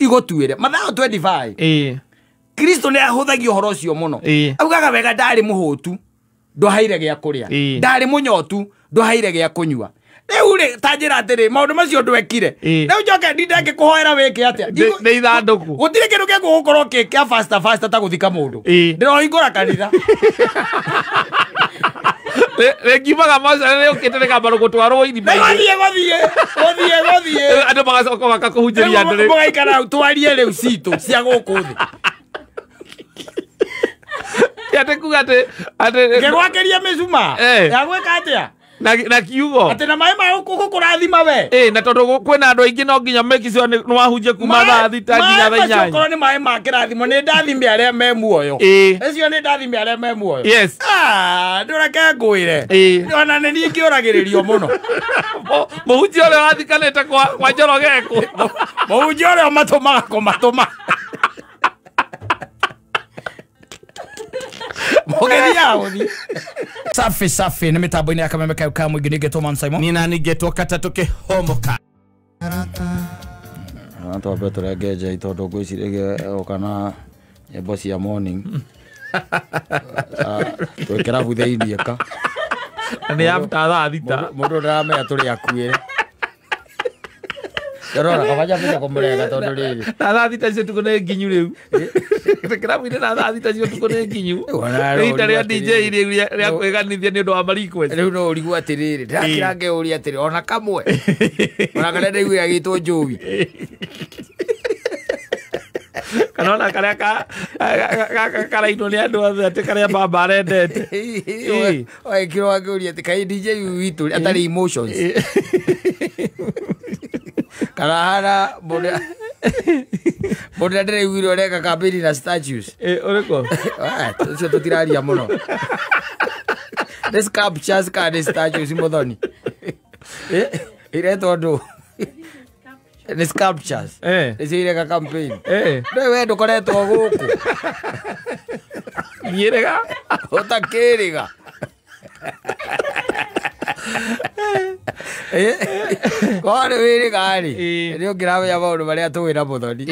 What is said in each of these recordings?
Igũtuĩre Mathayo 25. Kristo nĩ ahũthagia ũhoro ũcio mũno. Augaga wega ndarĩ mũhũtu ndwahaire gĩa kũrĩa, ndarĩ mũnyotu ndwahaire gĩa kũnyua. Rĩu rĩ ta njĩra atĩrĩ maũndũ macio ndwekire, rĩu njoke ndinde ngĩkũhoera wĩke atĩa? Nĩ ithandũkũ. Gũtirĩ kĩndũ gĩgũgũkorwo kĩ kĩa faster faster ta gũthika mũndũ. Ndĩrohingũra kanitha. Rĩngiumaga mocarĩ rĩũkĩte rĩkamba gũtwarwo irima-inĩ. Gũthiĩ gũthiĩ gũthiĩ gũthiĩ. Andũ magacoka makakũhunjĩria andũ rĩu. Mũgaikara hau twarie rĩu citũ cia gũkũ thĩ. Ti atĩ kuga atĩ Ngĩgwakĩria mĩcuma ya gwĩka atĩa? Na kiugo. Atĩ na maĩ ma gũkũrathima we. Na tondũ kwĩna andũ aingĩ no nginya make sure nĩ wahunjia kuma thaa thita nginya thaa inyanya. Maĩ macio nĩ maĩ ma kĩrathimo, nĩ ndathime arĩa me muoyo. Acio nĩ ndathime arĩa me muoyo. Yes. Ndũreke ngwĩre. Ona nĩ niĩ ngĩũragĩrĩrio mũno. Mũhunjia ũrĩa wathikanĩte kwa Njoroge kũ? Mũhunjia ũrĩa ũmatũmaga kũmatũma. Safi safi nĩ mĩtambo-inĩ ya Kameme kau ka mũingĩ nĩngetwo Man Simon. Niĩ nani ngetwo Katatũ Kĩhomoka. Twambe tũrenge njei tondũ ngwĩciria oka na nyĩmbo cia morning. Twĩ kĩrabu thĩiniĩ ka. Nĩ after thaa thita. Mũndũ ndaramenya tũrĩ akuĩre. Ndĩrona kaba njambĩte kũmũrenga tondũ rĩrĩ. Na thaa thita cia ũtukũ nĩ nginyu rĩu. Kĩrabu-inĩ na thaa thita cia ũtukũ nĩ nginyu. Ihinda rĩa DJ rĩu rĩa kwĩganithia nĩ ũndũ wa ma-request. Rĩu no ũrigwo atĩrĩrĩ, ndĩrakira ngeyũria atĩrĩ, ona kamwe. Ona karĩa ndaiguire agĩtwo Joey. Kana ona karĩa karainwo nĩ andũ othe atĩ karĩa baba arendete. Wekirwo akĩũria atĩ kaĩ DJ witũ atarĩ emotions. Kana hana mũndũ ndĩraiguire ũreka campaign na statues. Ũrĩkũ? Ũcio tũtiraria mũno. Nĩ sculptures kana nĩ statues Mũthoni? Iretwo ndũ? Nĩ sculptures. Nĩcio ireka campaign. Ndũĩ we ndũkoretwo gũkũ. Ndiĩrĩga. Ũtakĩrĩga. Korwo nĩ wĩrĩga rĩ, nĩ ũngĩramenya maũndũ marĩa tũĩ na Mũthoni.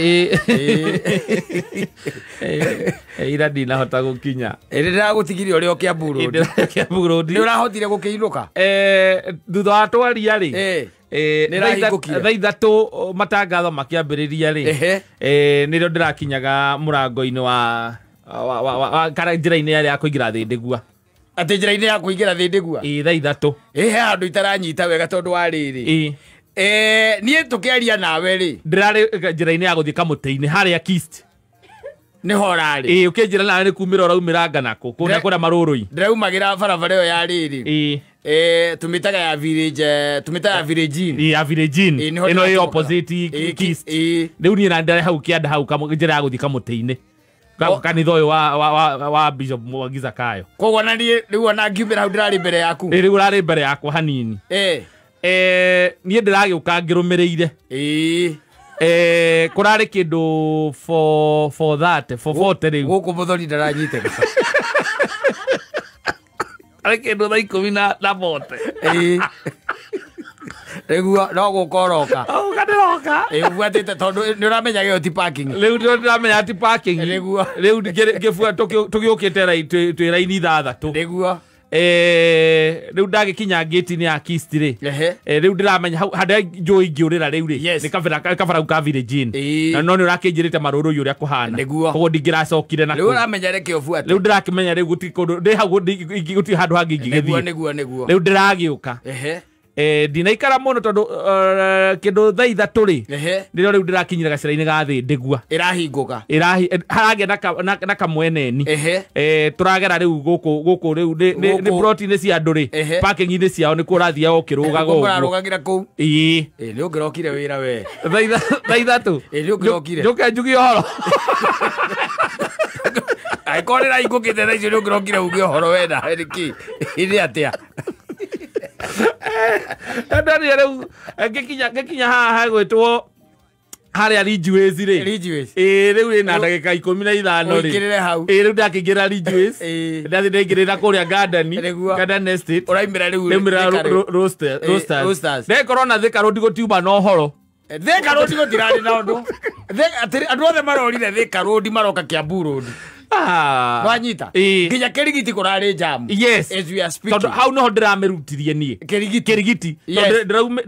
Ira ndinahota gũkinya. Ĩ ndĩragũtigire ũrĩ o Kiambu Road. Kiambu Road. Nĩ ũrahotire gũkĩinũka? Thutha wa twaria rĩ, thaa ithatũ matangatho makĩambĩrĩria rĩ, nĩrĩo ndĩrakinyaga mũrango-inĩ wa kana njĩra-inĩ ĩrĩa ya kũingĩra Thĩndĩgua. Atĩ njĩra-inĩ ya kũingĩra Thĩndĩgua? Thaa ithatũ. He handũ itaranyita wega tondũ wa rĩrĩ. Niĩ tũkĩaria nawe rĩ, ndĩrarĩ njĩra-inĩ ya gũthiĩ kamũtĩ-inĩ harĩa Kist. Nĩho ũrarĩ? Ũkĩnjĩra nawe nĩ kumĩra ũraumĩra nganakũ, kũrĩa kũrĩa marũrũi. Ndĩraumagĩra barabara ĩyo ya rĩrĩ. Tũmĩtaga ya village, tũmĩtaga ya village inn. Ya village inn. Ĩno ĩ opposite Kist. Rĩu niĩ na ndĩrarĩ hau kĩanda hau njĩra ya gũthiĩ kamũtĩ-inĩ. Kanitha ũyũ wa Bishop Mwangi Zakayo. Koguo na niĩ rĩu ona ngiumĩra hau ndĩrarĩ mbere yaku. Rĩu ũrarĩ mbere yakwa hanini. Niĩ ndĩragĩũka ngĩrũmĩrĩire. Kũrarĩ kĩndũ for that, for 40 rĩu. Gũkũ Mũthoni ndaranyitĩka. Arĩ kĩndũ thaa ikũmi na bote. Rĩu no gũka ũroka. Ũka ndĩroka. Ũbuatĩte tondũ nĩ ũramenya ĩyo ti parking. Rĩu ndĩramenya ti parking. Nĩguo. Rĩu tũgĩũkĩte twĩ raini ithathatũ. Nĩguo. Rĩu ndagĩkinya gate-inĩ ya Kist rĩ, rĩu ndĩramenya hau harĩa njũĩ ingĩũrĩra rĩu rĩ, nĩ kabara ka village inn. Na no nĩ ũrakĩnjĩrĩte marũrũ ũrĩa kũhana. Koguo ndingĩracokire na kũu. Rĩu ũramenya reke ũbuate. Rĩu ndĩrakĩmenya rĩu gũtirĩ kũndũ ndĩ hau gũtirĩ handũ hangĩ ingĩgĩthiĩ. Nĩguo nĩguo. Rĩu ndĩragĩũka. Ndinaikara mũno tondũ kĩndũ thaa ithatũ rĩ, nĩrĩo rĩu ndĩrakinyire gacĩra-inĩ ga Thĩndĩgua. Ĩrahingũka. Haragĩa na kamweneni. Tũragera rĩu gũkũ rĩu nĩ plot-inĩ cia andũ rĩ, parking-inĩ ciao nĩkuo ũrathiaga ũkĩrũgaga ũguo. Ũrarũgagĩra kũu? Ĩĩ. Nĩ ũngĩrokire wĩra we. Thaa ithatũ? Nĩ ũngĩrokire. Njũke njuge ũhoro. Angĩkorwo nĩrahingũkĩte thaa icio nĩ ũngĩrokire uge ũhoro we nawe nĩkĩ? Nĩ atĩa? Ndonire rĩu ngĩkinya haha hagwĩtwo harĩa Ridgeways rĩ. Ridgeways. Rĩu ĩna ndagĩka 15 rĩ. Ũingĩrĩre hau. Rĩu ndakĩingĩra Ridgeways. Ndathiĩ ndaingĩrĩra kũrĩa Garden. Garden Estate. Ũraimĩra rĩu Ndaumĩra Roasters. Roasters. Ndekorwo na Thika Road gũtiuma na ũhoro. Thika Road gũtirarĩ na ũndũ. Andũ othe marorire Thika Road maroka Kiambu Road. Nwanyita nginya Kirigiti kũrarĩ jam. Yes. As we are speaking. Tondũ hau noho ndĩramĩrutirie niĩ. Kirigiti. Tondũ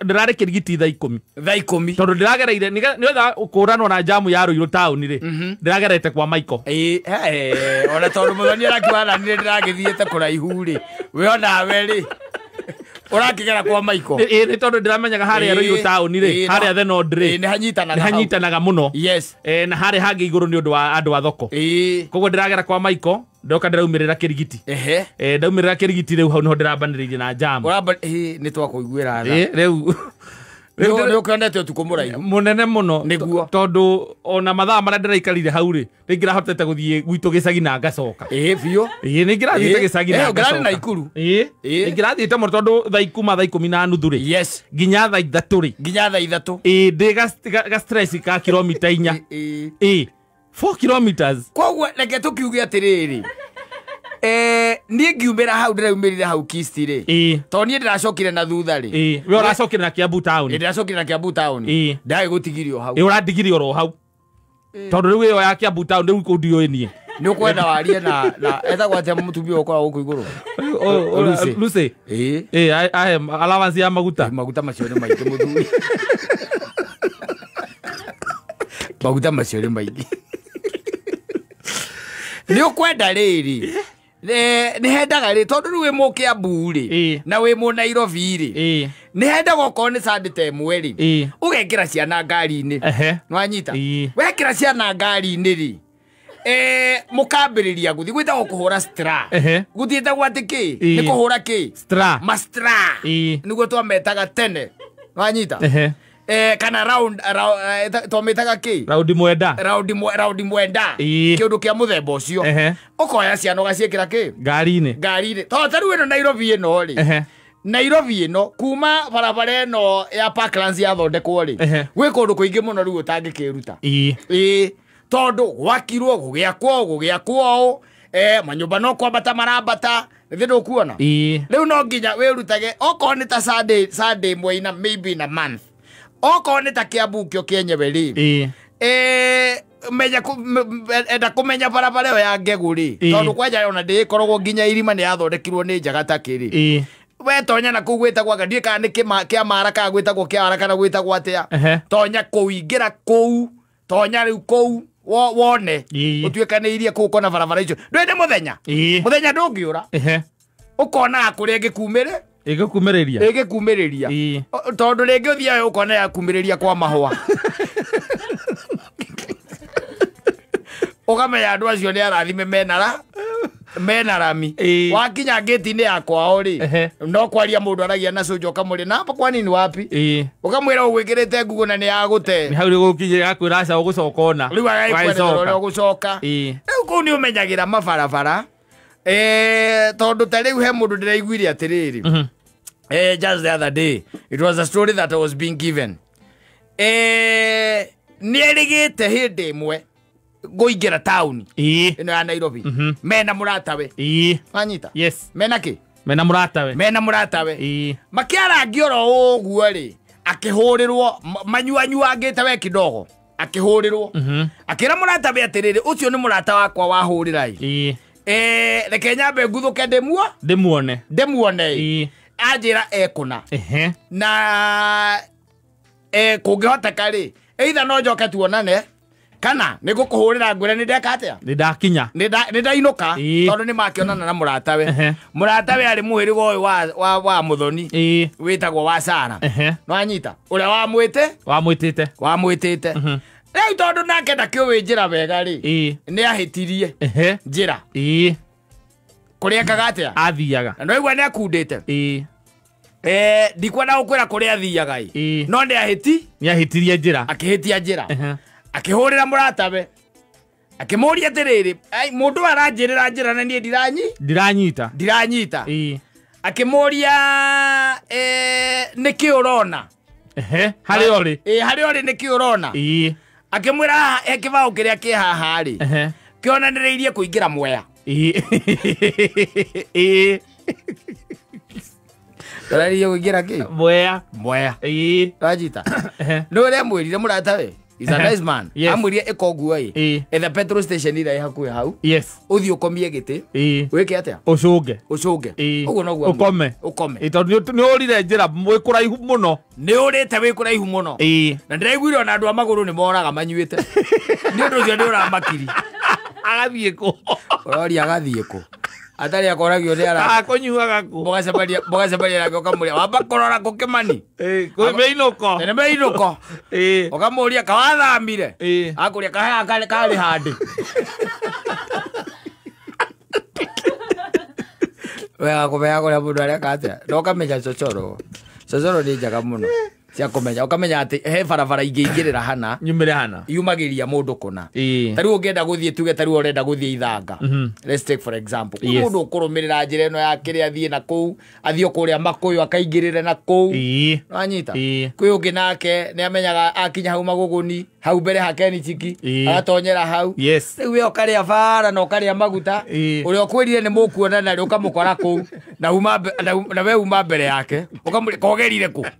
ndĩrarĩ Kirigiti thaa 10. Thaa 10. Tondũ ndĩragereire nĩgetha kũranwo na jamu ya Ruiru town rĩ. Ndĩragerete kwa Michael. Ona tondũ mũthoni arakiwaranire ndĩragĩthiĩte kũraihu rĩ. We onawe rĩ. Ũrakĩgera kwa Michael. Nĩ tondũ ndĩramenyaga harĩa Ruiru town rĩ, harĩa The Nod rĩ. Nĩ hanyitanaga mũno. Yes. Na harĩa hangĩ igũrũ nĩ ũndũ wa andũ a thoko. Koguo ndĩragera kwa Michael, ndoka ndĩraumĩrĩra Kirigiti. Ndaumĩrĩra Kirigiti rĩu hau nĩho ndĩrambanĩrĩirie na jam. Nĩ twakũiguĩra tha. Rĩu nĩ ũkĩonete ũtukũ mũraihu. Mũnene mũno. Nĩguo. Tondũ ona mathaa marĩa ndĩraikarire hau rĩ, nĩingĩrahotete gũthiĩ gwitũ gĩcagi na ngacoka. Biũ. Nĩingĩrathiĩte gĩcagi na ngacoka. Ũngĩrathiĩ Naikuru. Nĩingĩrathiĩte mũno tondũ thaa kuma thaa 10:30 rĩ. Yes. Nginya thaa 3 rĩ. Nginya thaa 3. Ndĩ ga stress ka kilomita 4. 4 kilometers. Koguo reke tũkiuge atĩrĩrĩ. Niĩ ngiumĩra hau ndĩraumĩrire hau Kisti rĩ. Tondũ niĩ ndĩracokire na thutha rĩ. We ũracokire na Kiambu town. Ndĩracokire na Kiambu town. Ndagĩgũtigirio hau. Ũrandigirie oro hau. Tondũ rĩu ĩyo ya Kiambu town rĩu kũu ndiũĩ niĩ. Nĩ ũkwenda warie na etagwo atĩa mũtumia ũkoragwo gũkũ igũrũ? Lucy. Ahe allowance ya maguta. Maguta macio nĩ maingĩ mũthuri. Maguta macio nĩ maingĩ. Nĩ ũkwenda rĩrĩ. Nĩ hendaga rĩ tondũ rĩu wĩ mũkĩambu rĩ na wĩ mũ Nairobi rĩ nĩ hendaga okorwo nĩ Sunday ta ĩmwe rĩ ũgekĩra ciana ngari-inĩ. Nĩwanyita wekĩra ciana ngari-inĩ rĩ mũkambĩrĩria gũthiĩ gwĩtagwo kũhũra stra. Gũthiĩtagwo atĩ kĩ? Nĩ kũhũra kĩ? Stra. Mastra. Nĩguo twametaga tene. Nĩwanyita kana round twametaga kĩ? Raundi mwenda. Raundi mwenda. Kĩũndũ kĩa mũthemba ũcio. Ũkoya ciana ũgaciĩkĩra kĩ? Ngari-inĩ. Ngari-inĩ. Tondũ ta rĩu ĩno Nairobi ĩno rĩ. Nairobi ĩno kuma barabara ĩno ya Parklands yathondekwo rĩ. Gwĩ kũndũ kũingĩ mũno rĩu ũtangĩkĩruta. Tondũ gwakirwo gũgĩakwo manyũmba no kwambata marambata. Nĩ ndũkuona? Rĩu no nginya wĩrutage okorwo nĩ ta Sunday ĩmwe ina maybe in a month. Okorwo nĩ ta Kiambu kĩo kĩenyewe rĩ. Menya enda kũmenya barabara ĩyo ya Ngegũ rĩ. Tondũ kwanja ona ndĩkoragwo nginya irima nĩ yathondekirwo nĩ njaga ta kĩrĩ. We tonya na kũu gwĩtagwo anga ndiũĩ kana nĩ kĩa mara kana gwĩtagwo kĩa ara kana gwĩtagwo atĩa. Tonya kũu ingĩra kũu tonya rĩu kũu wone ũtuĩkanĩirie kũu ũkona barabara icio. Ndũĩ nĩ mũthenya. Mũthenya ndũngĩũra. Ũkonaga kũrĩa ĩngĩkumĩre. Ĩgĩkumĩrĩria. Ĩgĩkumĩrĩria. Tondũ rĩngĩ ũthiaga ũkona yakumĩrĩria kwa mahũa. Ũkamenya andũ acio nĩ arathime mena rami. Wakinya ngĩti-inĩ ya kwao rĩ, no kwaria mũndũ aragia na cũnjo ũkamũria na hapa kwani ni wapi? Ũkamwĩra ũgwĩkĩrĩte nguo na nĩ yagũte. Nĩ hau rĩu gũkinyĩra akwĩra aca ũgũcoka ona. Rĩu agagĩkwerethera ũrĩa ũgũcoka. Rĩu kũu nĩ ũmenyagĩra mabarabara. Tondũ ta rĩu he mũndũ ndĩraiguire atĩrĩrĩ. Just the other day, it was a story that I was being given. Nĩ erĩgĩte hĩndĩ ĩmwe ngũingĩra taũni ĩno ya Nairobi. Mena mũratawe. Wanyita? Yes. Mena kĩ? Mena mũratawe. Mena mũratawe. Makĩarangia oro ũguo rĩ, akĩhũrĩrwo manyuanyuangĩte we kidogo. Akĩhũrĩrwo. Akĩra mũratawe atĩrĩrĩ, ũcio nĩ mũrata wakwa wahũrĩra ĩ. Reke nyambe nguthũke ndĩmuone. Ndĩmuone. Anjĩra ekũna. Na kũngĩhoteka rĩ, either no njoke tuonane kana nĩ ngũkũhũrĩra ngwĩre nĩ ndeka atĩa? Nĩ ndakinya. Nĩ ndainũka tondũ nĩ makĩonana na mũratawe. Mũratawe arĩ mũhĩrĩga ũyũ wa Mũthoni wĩtagwo wa Sara. Nĩwanyita? Ũrĩa wamwĩte? Wamwĩtĩte. Wamwĩtĩte. Rĩu tondũ nake ndakĩũĩ njĩra wega rĩ, nĩ ahĩtirie njĩra. Kũrĩa ekaga atĩa? Athiaga. Na nĩwaigua nĩ akundĩte? Ndikwenda gũkwĩra kũrĩa athiaga ĩ. No nĩ ahĩti? Nĩ ahĩtirie njĩra. Akĩhĩtia njĩra. Akĩhũrĩra mũratawe. Akĩmũria atĩrĩrĩ, mũndũ aranjĩrĩra njĩra na niĩ ndiranyita. Ndiranyita. Akĩmũria nĩkĩ ũrona? Harĩa ũrĩ. Harĩa ũrĩ nĩkĩ ũrona? Akĩmwĩra he kĩbaũ kĩrĩa kĩ haha rĩ. Kĩonanĩrĩirie kũingĩra Mwea. Ndwarĩrĩirie kũingĩra kĩ? Mwea. Mwea. Ĩĩ. Wanyita. Nĩ ũrĩa mwĩrire mũrata we. He's a nice man. Yes. Amwĩrire ĩka ũguo ĩ. Ĩĩ. Etha petrol station ĩrĩa ĩ hakuhĩ hau. Yes. Ũthiĩ ũkomie gĩtĩ. Ĩĩ. Wĩke atĩa? Ũcũnge. Ũcũnge. Ĩĩ. Ũguo noguo amwĩrire. Ũkome. Ũkome. Ĩĩ, tondũ nĩ ũrire njĩra mwĩ kũraihu mũno. Nĩ ũrĩte wĩ kũraihu mũno. Ĩĩ. Na ndĩraiguire ona andũ a magũrũ nĩ moraga manyuĩte. Nĩ ũndũ ũcio nĩ ũramakiri. Agathiĩ kũ? Ũroria agathiĩ kũ? Atarĩ akoragio nĩ ara. Akũnyuaga kũ? Mũgacemania nake ũkamũria wamba kũrora kũ Kĩmani? Ĩĩ, kwĩ mĩinũko. Nĩ mĩinũko. Ĩĩ. Ũkamũria kawathamire? Ĩĩ. Akũria kahaha karĩ handĩ. Wega kũmenya kũrĩa mũndũ areka atĩa. Na ũkamenya cocoro. Cocoro nĩ njega mũno. Cia kũmenya. Ũkamenya atĩ he barabara ingĩingĩrĩra hana. Nyumĩre hana. Yumagĩria mũndũ kũna. Ĩĩ. Ta rĩu ũngĩenda gũthiĩ tuge ta rĩu ũrenda gũthiĩ Ithanga. Let's take for example. Kwĩ Yes. mũndũ ũkũrũmĩrĩra njĩra ĩno ya kĩrĩa athiĩ na kũu, athiĩ o kũrĩa Makũyũ akaingĩrĩre na kũu. Ĩĩ. Wanyita? Ĩĩ. Kwĩ ũngĩ nake nĩ amenyaga akinya hau Magũgũni, hau mbere ha Kenichiki, Ĩĩ. agatonyera hau. Yes. Rĩu we ũkarĩa bara na ũkarĩa maguta. Ĩĩ. Ũrĩa ũkwĩrire nĩ mũkuonana rĩ ũkamũkora kũu na uma na we uma mbere yake. Ũkamũria kogerire kũ?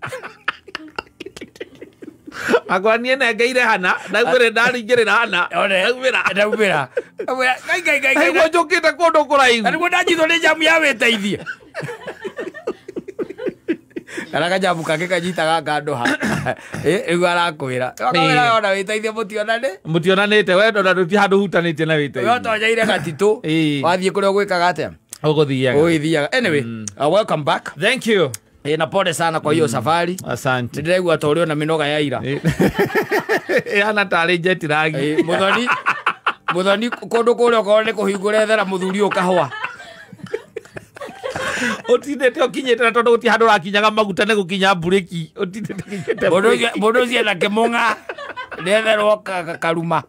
Akwa niĩ nengeire hana, ndaumĩra ndaringĩrĩra hana. Ndaumĩra. Ndaumĩra. Ndaumĩra. Ngai, ngai, ngai, ngai. Nĩguo njũkĩte kũndũ kũraihu. Na nĩguo ndanyitwo nĩ njamu ya wĩteithie. Kana kanjamu kangĩ kanyitaga kandũ ha. Rĩu arakwĩra. Akamwĩra ona wĩteithie mũtionane. Mũtionanĩte, we ndona ndũti handũ hutanĩtie na wĩteithie. We ũtonyeire gatitũ. Ĩĩ. Wathiĩ kũrĩa ũgwĩkaga atĩa? Ũgũthiaga. Ũgĩthiaga. Anyway, welcome back. Thank you. Na pole sana kwa hiyo safari. Asante. Ndĩraigua ta ũrĩ ona mĩnoga ya ira. Ĩhana tarĩ njetiragi. Mũthoni, mũthoni kũndũ kũrĩa okorwo nĩ kũhingũra ethera mũthuri ũyũ kahũa. Ũtindĩte ũkinyĩte na tondũ gũtirĩ handũ ũrakinyaga maguta nĩ gũkinya mburĩki. Ũtindĩte ũkinyĩte mburĩki. Mũndũ ũcio ena kĩmũng'a nĩetherwo karuma.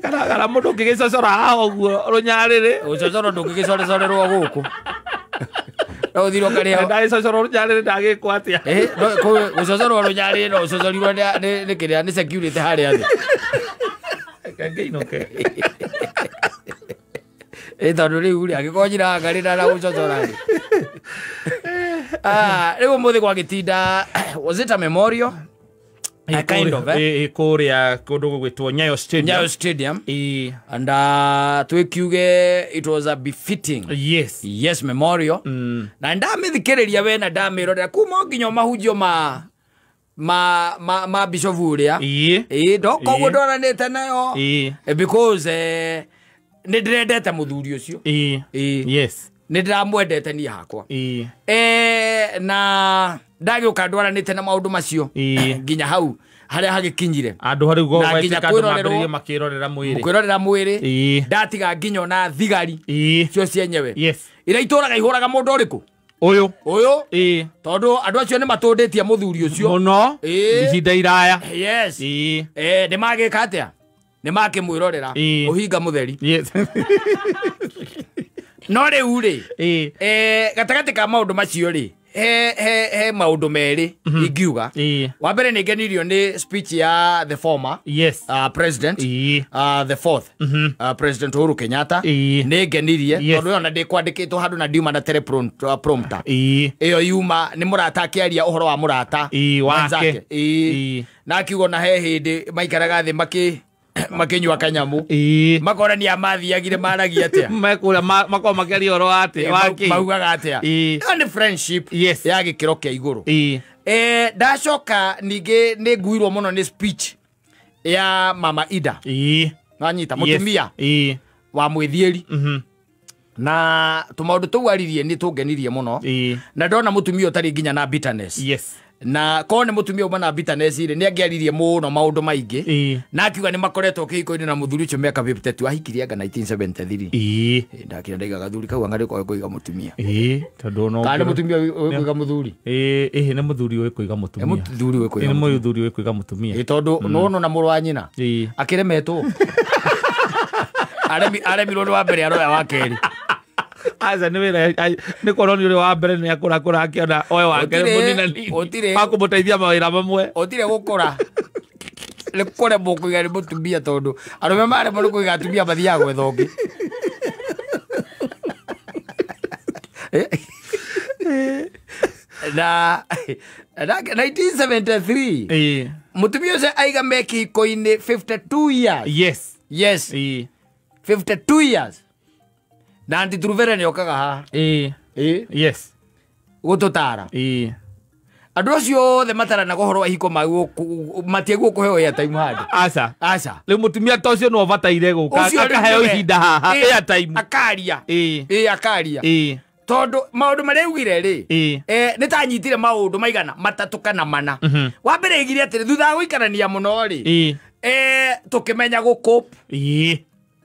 Kana mũndũ ũngĩgĩcocora haha ũguo rũnyarĩrĩ. Ũcocoro ndũngĩgĩcorecorerwo gũkũ. No ũthire ũkarĩa. Ndagĩcocoro rũnyarĩrĩ ndagĩkwo atĩa? Gũcocorwo rũnyarĩrĩ no ũcocorirwo nĩ kĩrĩa nĩ security harĩa thĩ. Reke ngĩinũke. Tondũ rĩu rĩ angĩkorwo nyina ngarĩ na gũcocora rĩ. Rĩu ũmũthĩ gwagĩtinda, was it a memorial? A kind of, eh? Kũrĩa kũndũ gũgwĩtwo Nyayo Stadium. Nyayo Stadium. And twĩkiuge it was a befitting. Yes. Yes, memorial. Na ndamĩthikĩrĩria we na ndamĩrorera kuma nginya mahunjio ma Bishop ũrĩa. Ĩĩ, koguo ndonanĩte nayo. Because nĩ ndĩrendete mũthuri ũcio. Ĩĩ. Yes. Nĩ ndĩramwendete niĩ hakwa. Ĩĩ. Na ndagĩũka ndwaranĩte na maũndũ macio nginya hau harĩa hagĩkinyire. Andũ harĩ gwetĩka andũ mambĩrĩrie makĩrorera mwĩrĩ. Kwĩrorera mwĩrĩ. Ndatiga nginya ona thigari. Cio cienyewe. Yes. Iria itũraga ihũraga mũndũ ũrĩkũ? Ũyũ. Ũyũ? Ĩĩ. Tondũ andũ acio nĩ matũndĩtie mũthuri ũcio. Mũno. Ihinda iraya. Yes. Ĩĩ. Nĩ magĩka atĩa? Nĩ makĩmwĩrorera. Ũhinga mũtheri. Yes. No rĩu rĩ. Gatagatĩ ka maũndũ macio rĩ. He maũndũ merĩ ingiuga. Wa mbere nĩ ngenirio nĩ speech ya the former yes. President the fourth President Uhuru Kenyatta. Nĩ ngenirie tondũ ona ndĩkwandĩkĩtwo handũ na ndiuma na teleprompter. Ĩyo yuma nĩ mũrata akĩaria ũhoro wa mũrata wake. Na akiuga ona he hĩndĩ maikaraga thĩ makĩnyua kanyamu makorania mathiagire maragia atĩa mekũrĩa makorwo makĩaria ũhoro wa atĩa wa maugaga atĩa. Ĩyo nĩ friendship ya gĩkĩro kĩa igũrũ. Ndacoka ningĩ nĩ nguirwo mũno nĩ speech ya Mama Ida. Nanyita mũtumia wa mwĩthiĩri. Na tũmaũndũ tũu aririe nĩ tũngenirie mũno. Na ndona mũtumia ũtarĩ nginya na bitterness. Yes. Na korwo nĩ mũtumia uma na bitterness rĩ nĩ angĩaririe mũno maũndũ maingĩ. Na akiuga nĩ makoretwo kĩhiko-inĩ na mũthuri ũcio mĩaka 52 ahikirie anga 1973. Ndakĩra ndaiga gathuri kau anga nĩko kũiga mũtumia. Tondũ no kana nĩ mũtumia ũĩ kũiga mũthuri. Ĩĩ nĩ mũthuri ũĩ kũiga mũtumia. Nĩ mũthuri ũĩ kũiga. Nĩ mũthuri ũĩ kũiga mũtumia. Tondũ nĩwona na mũrũ wa nyina. Akĩremetwo. Aremirwo nĩ wa mbere aroya wa kerĩ. Aca nĩ wĩra nĩ korwo nĩ ũrĩ wa mbere nĩ akũrakũra akĩona oe wa kerĩ mũnina Gũtirĩ. Wa kũmũteithia mawĩra mamwe. Gũtirĩ gũkũra. Nĩ kũremwo kũiga nĩ mũtumia tondũ arũme maremwo nĩ kũiga atumia mathiaga gwetha ũngĩ. Na 1973 mutumia ucio aiga me kihiko-inĩ 52 years. Yes. Yes. 52 years. Na Auntie Truvera nĩ okaga haha. Yes. Gũtũtara. Andũ acio othe mataranaga ũhoro wa ihiko matiagwo kũheo airtime handũ. Aca. Aca. Rĩu mũtumia ta ũcio no abataire gũka akaheo ihinda haha airtime. Akaria. Akaria. Tondũ maũndũ marĩa augire rĩ, nĩ ta anyitire maũndũ maigana matatũ kana mana. Wa mbere aigire atĩrĩ, thutha wa gũikarania mũno rĩ, tũkĩmenya gũcope.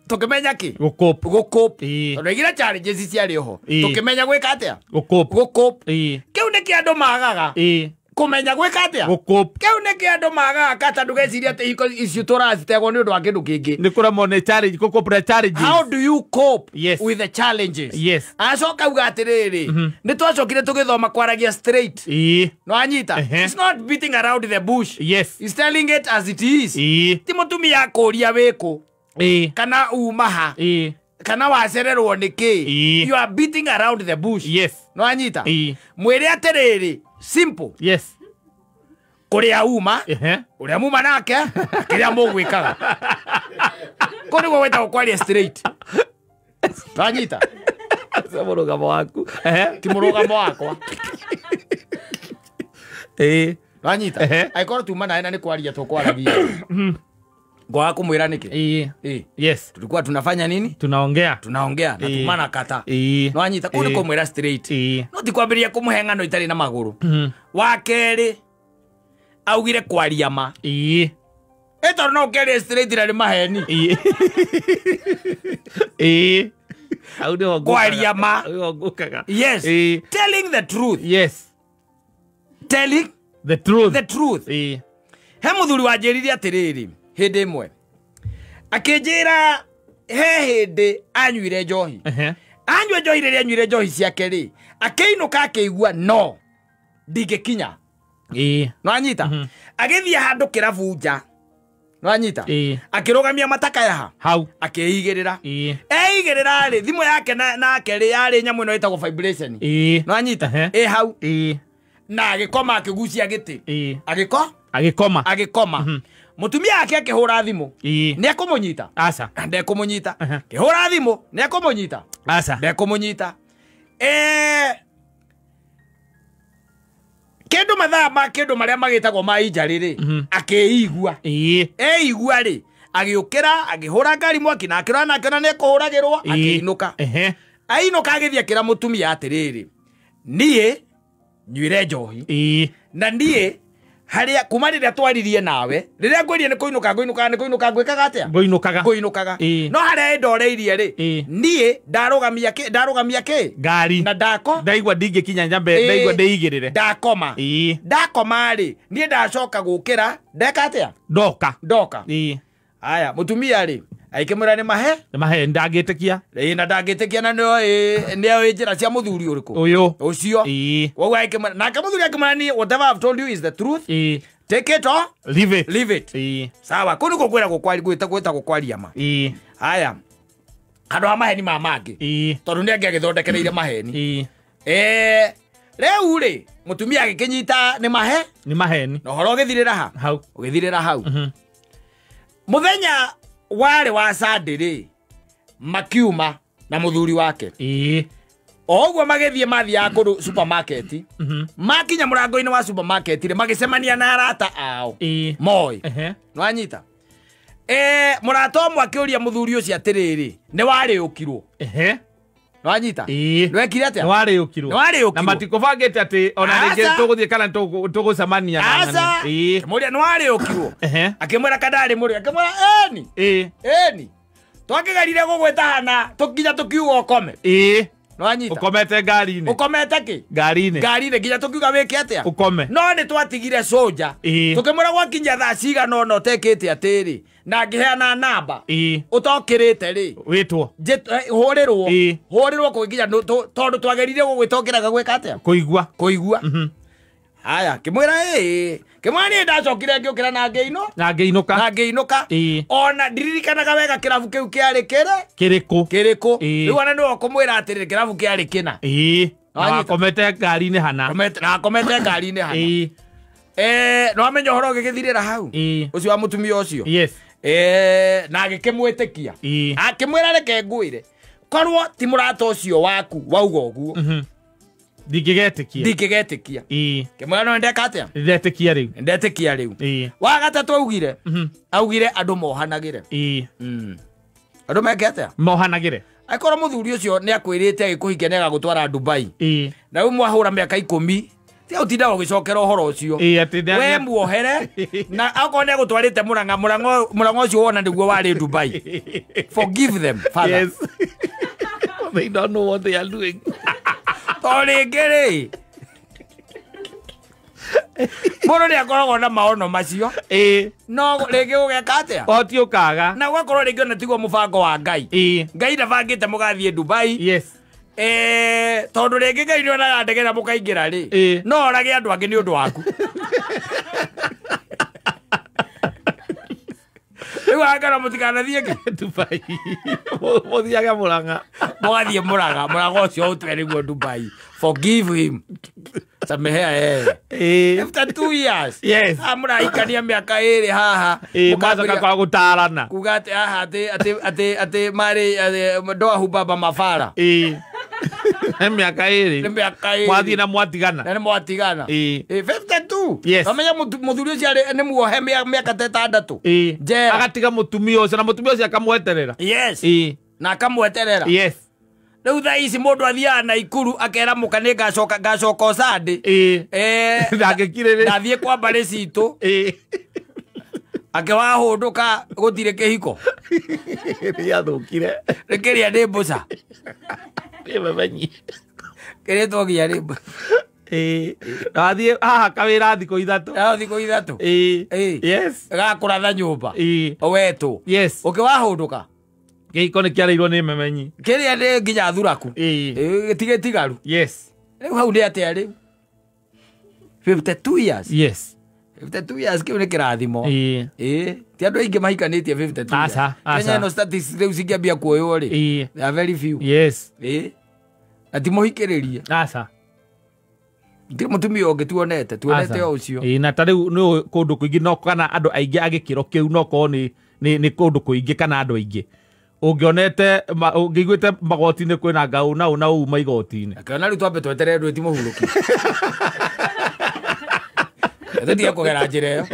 Tũkĩmenya kĩ? Gũcope. Gũcope. Tondũ aigire challenges ciarĩ oho. Tũkĩmenya gwĩka atĩa? Gũcope. Gũcope. Kĩu nĩkĩo andũ magaga. Kũmenya gwĩka atĩa? Gũcope. Kĩu nĩkĩo andũ magaga kata ndũgecirie atĩ ihiko icio tũracitegwo nĩ ũndũ wa kĩndũ kĩngĩ. Nĩ kũremwo nĩ challenge, gũcope na challenges. How do you cope yes. with the challenges? Yes. Acoka auga atĩrĩrĩ, nĩ twacokire tũgĩthoma kwaragia straight. No anyita. It's not beating around the bush. Yes. It's telling it as it is. Ti mũtumia akũria wĩkũ. Kana uma ha. Kana wacererwo nĩ kĩ. You are beating around the bush. Yes. No anyita. Mwĩre atĩrĩrĩ, simple. Yes. Kũrĩa uma, ũrĩa muma nake, kĩrĩa mũgwĩkaga. Kũu nĩguo gwĩtagwo kwaria straight. Wanyita? Ũcio mũrũgamo waku. Ti mũrũgamo wakwa. Wanyita? Angĩkorwo tuma nawe na nĩ kwaria tũkwaragia. Ngwaga kũmwĩra nĩkĩ? Yes. Tulikuwa tunafanya nini? Tunaongea. Tunaongea na tumana kata. No anyita kũu nĩ kũmwĩra straight. No ti kwambĩrĩria kũmũhe ng'ano itarĩ na magũrũ. Wa kerĩ augire kwaria ma. Tondũ no ũkĩaria straight na nĩ maheni. Kwaria ma. Yes. Telling the truth. Yes. Telling the truth. The truth. He mũthuri wanjĩrire atĩrĩrĩ hĩndĩ ĩmwe akĩnjĩra he hĩndĩ anyuire njohi. Anyua njohi rĩrĩa anyuire njohi ciake rĩ, akĩinũka akĩigua no ndingĩkinya. No anyita. Agĩthiĩ handũ kĩrabu nja. No anyita. Akĩrũgamia matakaya ha. Hau. Akĩigĩrĩra. Eigĩrĩra rĩ, thimũ yake nake rĩ yarĩ nyamũ ĩno ĩtagwo vibration. No anyita. Ĩ hau. Na agĩkoma akĩgucia gĩtĩ. Agĩkoma. Agĩkoma. Mutumia ake akĩhũra thimũ. Nĩ ekũmũnyita? Aca. Ndekũmũnyita. Kĩhũra thimũ, nĩ ekũmũnyita? Aca. Ndekũmũnyita. Kĩndũ mathaa ma kĩndũ marĩa magĩtagwo ma injarĩ rĩ, akĩigua. Eigua rĩ, agĩũkĩra, akĩhũra ngari mwaki na akĩrora na akĩona nĩ ekũhũragĩrwo, akĩinũka. Ainũka agĩthiĩ akĩra mũtumia atĩrĩrĩ, niĩ nyuire njohi. Na niĩ haria kuma rĩrĩa twaririe nawe, rĩrĩa ngwĩrie nĩ kũinũka ngũinũkaga nĩ kũinũka ngwĩkaga atĩa? Ngũinũkaga. Ngũinũkaga. No harĩa ĩndoreirie rĩ, niĩ ndarũgamia kĩ? Ndarũgamia kĩ? Ngari. Na ndako. Ndaigua ndingĩkinya nyambe, ndaigua ndĩigĩrĩre. Ndakoma. Ndakoma rĩ, niĩ ndacoka gũkĩra, ndeka atĩa? Ndoka. Ndoka. Aya, mũtumia rĩ, aikĩmwĩra nĩ mahe? Nĩ mahe, ndangĩtĩkia. Na ndangĩtĩkia na nĩoĩ njĩra cia mũthuri ũrĩkũ? Ũyũ. Ũcio. Koguo aikĩmwĩra, nake mũthuri akĩmwĩra niĩ whatever I've told you is the truth. Take it or leave it. Leave it. Sawa, kũu nĩkuo kwĩragwo gwĩtagwo kwaria ma. Aya. Handũ ha maheni ma mangĩ. Tondũ nĩ angĩagĩthondekereire maheni. Rĩu rĩ, mũtumia agĩkĩnyita nĩ mahe? Nĩ maheni. Na ũhoro ũgĩthirĩra ha? Hau. Ũgĩthirĩra hau. Mũthenya warĩ wa Sunday rĩ, makiuma na mũthuri wake. O ũguo magĩthiĩ mathiaga kũndũ supermarket. Makinya mũrango-inĩ wa supermarket rĩ, magĩcemania na arata ao. Moi. Nĩwanyita? Mũrata ũmwe akĩũria mũthuri ũcio atĩrĩrĩ, nĩ warĩũkirwo? Nĩwanyita? Nĩwekire atĩa? Nĩwarĩũkirwo. Nĩwarĩũkirwo. Na matikũbangĩte atĩ ona rĩngĩ tũgũthiĩ kana tũgũcemania na Aca. Akĩmũria nĩwarĩũkirwo? Akĩmwĩra kana ndarĩ mũrĩu. Akĩmwĩra ĩni. Ĩni. Twakĩgerire gũgwĩta hana tũkinya tũkiuga ũkome. Nĩwanyita? Ũkomete ngari-inĩ. Ũkomete kĩ? Ngari-inĩ. Ngari-inĩ nginya tũkiuga wĩke atĩa? Ũkome. No nĩ twatigire soja. Tũkĩmwĩra gwakinya thaa cigana ũna ũtekĩte atĩrĩ, na ngĩheana namba. Ũtokĩrĩte rĩ. Wĩtwo. Hũrĩrwo. Hũrĩrwo kũgĩkinya tondũ twagerire gũgwĩta ũkĩraga gwĩka atĩa? Kũigua. Kũigua. Haya, kĩmwĩra ĩĩ. Kĩmwĩra niĩ ndacokire ngĩũkĩra na ngĩinũ. Na ngĩinũka. Na ngĩinũka. Ona ndiririkanaga wega kĩrabu kĩu kĩarĩ kĩrĩ? Kĩrĩkũ. Kĩrĩkũ. Rĩu ona nĩwe ũkũmwĩra atĩrĩrĩ kĩrabu kĩarĩ kĩna. Na wakomete ngari-inĩ hana. Na wakomete ngari-inĩ hana. Ĩĩ. No amenya ũhoro ũgĩgĩthirĩra hau. Ĩĩ. Ũcio wa mũtumia ũcio. Yes. Na agĩkĩmwĩtĩkia. Ĩĩ. Akĩmwĩra reke ngwĩre. Korwo ti mũrata ũcio waku wauga ũguo. Ndingĩgetĩkia. Ndingĩgetĩkia. Ĩĩ. Kĩmwĩra no ndeka atĩa? Ndetĩkia rĩu. Ndetĩkia rĩu. Ĩĩ. Wa gatatũ augire. Augire andũ mohanagĩre. Ĩĩ. Andũ meke atĩa? Mohanagĩre. Angĩkorwo mũthuri ũcio nĩ akwĩrĩte agĩkũhikia nĩ agagũtwara Dubai. Ĩĩ. Na rĩu mwahũra mĩaka 10 tiga ũtindaga ũgĩcokera ũhoro ũcio. Ĩĩ, atĩ we muohere na akorwo nĩ agũtwarĩte Murang'a, Murang'a ũcio wona nĩguo warĩ Dubai. Forgive them, father. Yes. They don't know what they are doing. To rĩngĩ rĩ, mũndũ nĩ akoragwo na maono macio. Ĩĩ. No rĩngĩ ũgeka atĩa? Ũhoti ũkaga. Na ũgakorwo rĩngĩ ona tiguo mũbango wa Ngai. Ĩĩ. Ngai ndabangĩte mũgathiĩ Dubai. Yes. Tondũ rĩngĩ Ngai nĩ onaga ndege na mũkaingĩra rĩ. Ĩĩ. No orage andũ angĩ nĩ ũndũ waku. Rĩu angana mũtikanathiĩ kĩ? Dubai. Mũthiage Murang'a. Mũgathiĩ Murang'a, Murang'a ũcio ũtue nĩguo Dubai. Forgive him. Samehea yeye. Ĩĩ. After 2 years. Yes. Mũrahikania mĩaka ĩrĩ haha. Ĩĩ, mũgacoka kwa gũtarana. Kuga atĩ haha atĩ marĩ ndoa hubaba mabara. Ĩĩ. Nĩ mĩaka ĩrĩ. Nĩ mĩaka ĩrĩ. Mwathiĩ na mwatigana. Na nĩ mwatigana. Ĩĩ. 52. Yes. Wamenya mũthuri ũcio nĩ muohe mĩaka ta 6. Ĩĩ. Njera. Agatiga mũtumia ũcio na mũtumia ũcio akamweterera. Yes. Ĩĩ. Na akamweterera. Yes. Rĩu thaa ici mũndũ athiaga Naikuru akera mũka nĩ ngacoka Sunday. Ĩĩ. Ndangĩkirĩrĩria. Ndathiĩ kwa mbarĩ citũ. Ĩĩ. Akĩwahũndũka gũtirĩ kĩhiko. Nĩathũkire. Nĩ kĩrĩa nĩ mbũca. Nĩ memenyi. Kĩrĩa twagia nĩ mbũca. Ĩĩ. Wathiĩ haha kawĩra thikũ 3. Haha thikũ 3. Ĩĩ. Yes. Gakũratha nyũmba. Ĩĩ. Wetwo. Yes. Ũkĩwahũndũka. Kĩhiko nĩ kĩarĩirwo nĩ memenyi. Kĩrĩa nĩ nginya thuraku. Ĩĩ. Gĩtigĩtigaru. Yes. Rĩu hau nĩ atĩa rĩu? 52 years. Yes. 52 years kĩu nĩ kĩrathimo. Ĩĩ. Ĩĩ. Ti andũ aingĩ mahikanĩtie 52 years. Aca, aca. Kenya ĩno statistics rĩu cingĩambia kuoywo rĩ. Ĩĩ. There are very few. Yes. Ĩĩ. Na ti mũhikĩrĩrie. Aca. Ti mũtumia ũngĩ tuonete, tuonete o ũcio. Ĩĩ, na ta rĩu nĩ kũndũ kũingĩ no kana andũ aingĩ a gĩkĩro kĩu no korwo nĩ kũndũ kũingĩ kana andũ aingĩ. Ũngĩonete ũngĩiguĩte magoti-inĩ kwĩna ngau na ũũ na ũũ uma igoti-inĩ. Akĩona rĩu twambe tweterere ndũ ti mũhurũki. Tũtige kũgera njĩra ĩyo.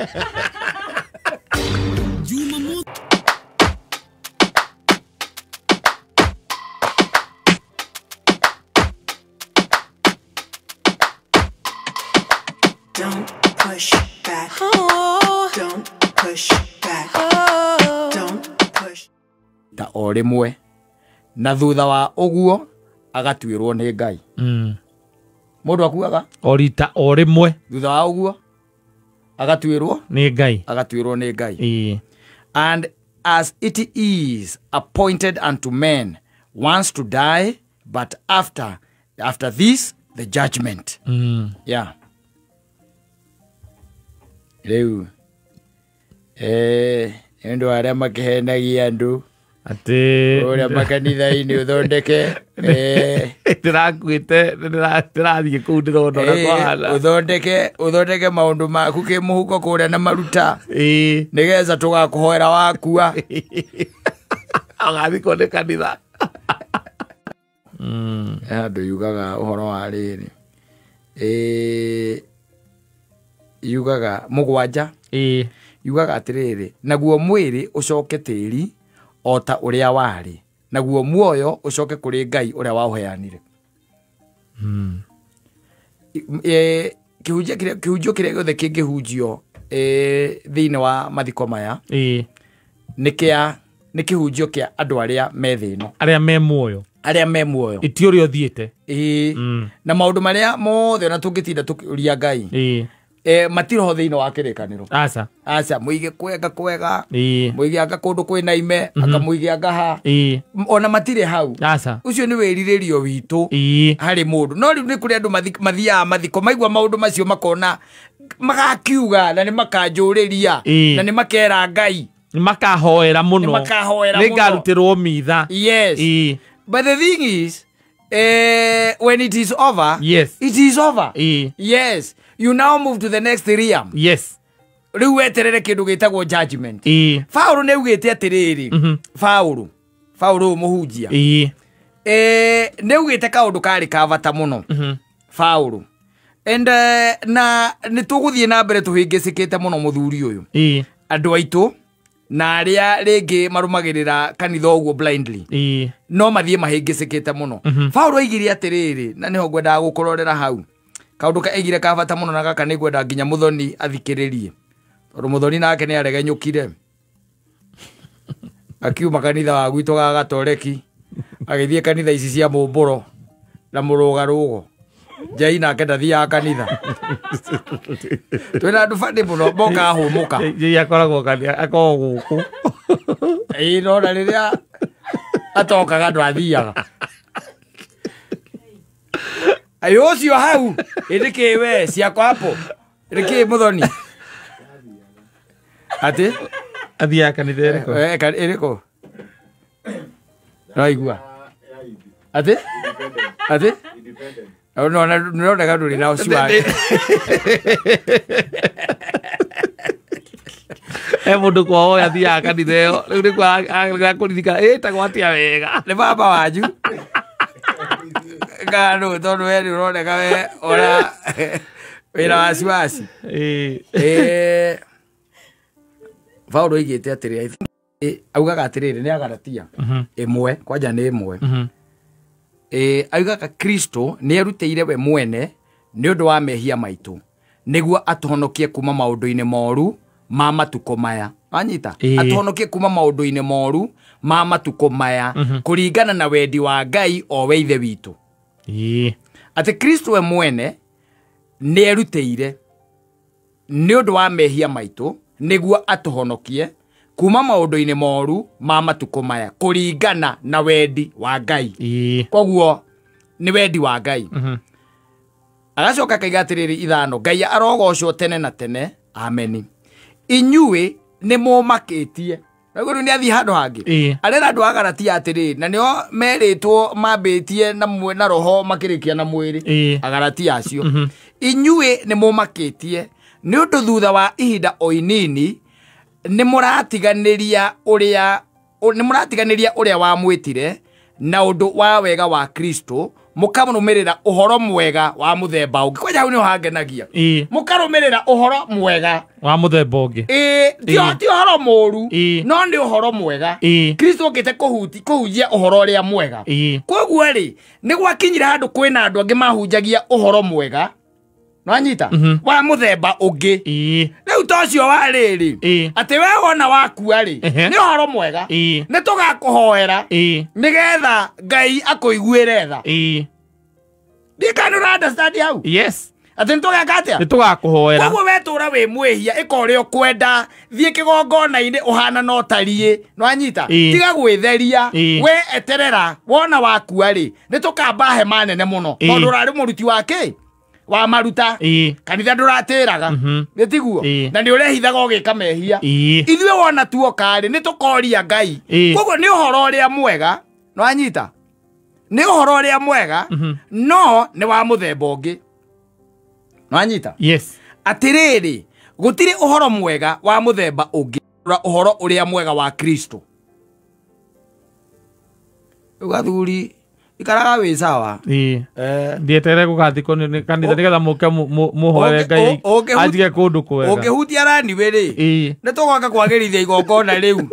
Don't push back. Oh. Don't push back. Oh. Don't push. Ta o rĩmwe na thutha wa ũguo agatuĩrwo nĩ Ngai. Mũndũ akuaga o rita o rĩmwe thutha wa ũguo agatuĩrwo nĩ Ngai. Agatuĩrwo nĩ Ngai. Ĩĩ. And as it is appointed unto men once to die, but after this the judgment. Yeah. Rĩu nĩ ũndũ wa arĩa makĩhenagia andũ atĩ ũrĩa makanitha-inĩ ũthondeke ndĩrakuĩte ndĩrathiĩ kũu ndĩrona ũrĩa kwahana. Ũthondeke maũndũ maku kĩmũhuko kũrĩa na maruta. Ĩĩ. Nĩgetha tũgakũhoera wakua. Ũgathikwo nĩ kanitha. Handũ yugaga ũhoro wa rĩrĩ. Yugaga 7. Ĩĩ. Yugaga atĩrĩrĩ, naguo mwĩrĩ ũcoke tĩri o ta ũrĩa warĩ, naguo muoyo ũcoke kũrĩ Ngai ũrĩa waũheanire. Kĩhunjio kĩrĩa gĩothe kĩngĩhunjio thĩinĩ wa mathiko maya Ĩĩ. nĩ kĩhunjio kĩa andũ arĩa me thĩ ĩno. Arĩa me muoyo. Arĩa me muoyo. Iti ũrĩa ũthiĩte. Ĩĩ. Na maũndũ marĩa mothe ona tũngĩtinda tũkĩũria Ngai. Ĩĩ. Matiroho thĩinĩ wa kĩrĩkanĩro. Aca. Aca, mũige kwega kwega. Ĩĩ. Mũige anga kũndũ kwĩna ime, akamũige anga ha. Ĩĩ. Ona matirĩ hau. Aca. Ũcio nĩ wĩrirĩrio witũ. Ĩĩ. Harĩ mũndũ. No rĩu nĩ kũrĩ andũ mathiaga mathiko, maigua maũndũ macio makona magakiuga na nĩ makanjũrĩria na nĩ makera Ngai. Nĩ makahoera mũno. Nĩ makahoera mũno. Nĩ ngarutĩrwo mitha. Yes. Ĩĩ. But the thing is, When it is over, yes, it is over. Yes, you now move to the next realm. Yes, riu weterere kindu gitagwo judgment. Paul ni augite atiriri, Paul muhunjia ni augite kaundu kari ka bata muno. Paul and na ni tuguthie na mbere tuhingicikite muno muthuri uyu andu aitu na aria ringi marumagirira kanitha uguo blindly no mathie mahingicikite muno. Paul aigire atiriri, na niho ngwendaga gukurorera hau kaundu ka aigire ka bata muno na gaka ni ngwenda nginya muthoni athikiririe, tondu muthoni nake ni aregenyukire akiuma kanitha wa gwitũ ga Gatoreki agithie kanitha ici cia mumburo na murugarugo. Jai nake ndathiaga kanitha. Twina andu bani muno mokaga humuka. Jai akoragwo kanitha akoragwo guku. Ĩĩ no na rĩrĩa atokaga ndwathiaga. Ayo ũcio hau ĩndĩ we ciakwa hapo ĩndĩ muthoni ati athiaga kanitha ĩrĩkũ? Ĩrĩkũ? Raigua ati ati no na nĩroneka ndũrĩ na ũcio wake. Mũndũ kwao athiaga kanitha ĩyo rĩu nĩkuo agakũririkana ĩtagwo atĩa wega. Nĩ baba wanyu kana tondũ we nĩũroneka we ora wĩra wasiwasi. Paul oigĩte atĩrĩ, augaga atĩrĩrĩ, nĩ Agalatia ĩmwe kwanja nĩ ĩmwe, augaga Kristo nĩ erutĩire we mwene nĩ ũndũ wa mehia maitũ nĩguo atũhonokie kuma maũndũ-inĩ moru ma matukũ maya. Wanyita? Atũhonokie kuma maũndũ-inĩ moru ma matukũ maya kũringana na wendi wa Ngai o we Ithe witũ. Atĩ Kristo we mwene nĩ erutĩire nĩ ũndũ wa mehia maitũ nĩguo atũhonokie kuma maũndũ-inĩ moru ma matukũ maya kũringana na wendi wa Ngai. Koguo nĩ wendi wa Ngai. Agacoka akaiga atĩrĩrĩ ithano, Ngai arogocwo tene na tene, ameni. Inyuĩ nĩ mũmakĩtie. Naguo rĩu nĩ athiĩ handũ hangĩ. Arera andũ a Galatia atĩrĩrĩ, na nĩo merĩtwo mambĩtie na roho makĩrĩkia na mwĩrĩ. Agalatia acio. Inyuĩ nĩ mũmakĩtie nĩ ũndũ thutha wa ihinda o inini nĩ mũratiganĩria ũrĩa wamwĩtire na ũndũ wa wega wa Kristo mũkarũmĩrĩra ũhoro mwega wa mũthemba ũngĩ. Kwanja hau nĩho hangenagia. Mũkarũmĩrĩra ũhoro mwega wa mũthemba ũngĩ. Ti ũhoro mũru, no nĩ ũhoro mwega. Kristo okĩte kũhunjia ũhoro ũrĩa mwega. Koguo rĩ, nĩ gwakinyire handũ kwĩna andũ angĩ mahunjagia ũhoro mwega, nwanyita, wa mũthemba ũngĩ. Rĩu ta ũcio wa rĩrĩ, atĩ we wona wakua rĩ, nĩ ũhoro mwega, nĩ tũgakũhoera nĩgetha Ngai akũiguĩre tha. Ndikana ũra understand hau? Yes. Atĩ nĩtũgeka atĩa? Nĩtũgakũhoera. Koguo we tũra wĩ mwĩhia, ĩka ũrĩa ũkwenda, thiĩ kĩgongona-inĩ ũhana no tariĩ, nwanyita, tiga gwĩtheria, we eterera, wona wakua rĩ, nĩtũkamba hema nene mũno, tondũ ũrarĩ mũruti wa kĩ? Wa maruta. Kanitha ndũratĩraga, nĩ tiguo? Na nĩ ũrehithaga ũgĩka mehia. Ithuĩ wona tuoka rĩ, nĩ tũkoria Ngai. Koguo nĩ ũhoro ũrĩa mwega, nwanyita, nĩ ũhoro ũrĩa mwega, no nĩ wa mũthemba ũngĩ. Nwanyita? Yes. Atĩrĩrĩ, gũtirĩ ũhoro mwega wa mũthemba ũngĩ, ũhoro ũrĩa mwega wa Kristo. Rĩu athuri ikaraga wĩ sawa. Ndieterere gũgathikwo nĩ kanitha nĩgetha mũke mũhoere Ngai anjige kũndũ kwega. Ũngĩhutia raniwe rĩ, nĩ tũgoka kwagĩrithia igongona rĩu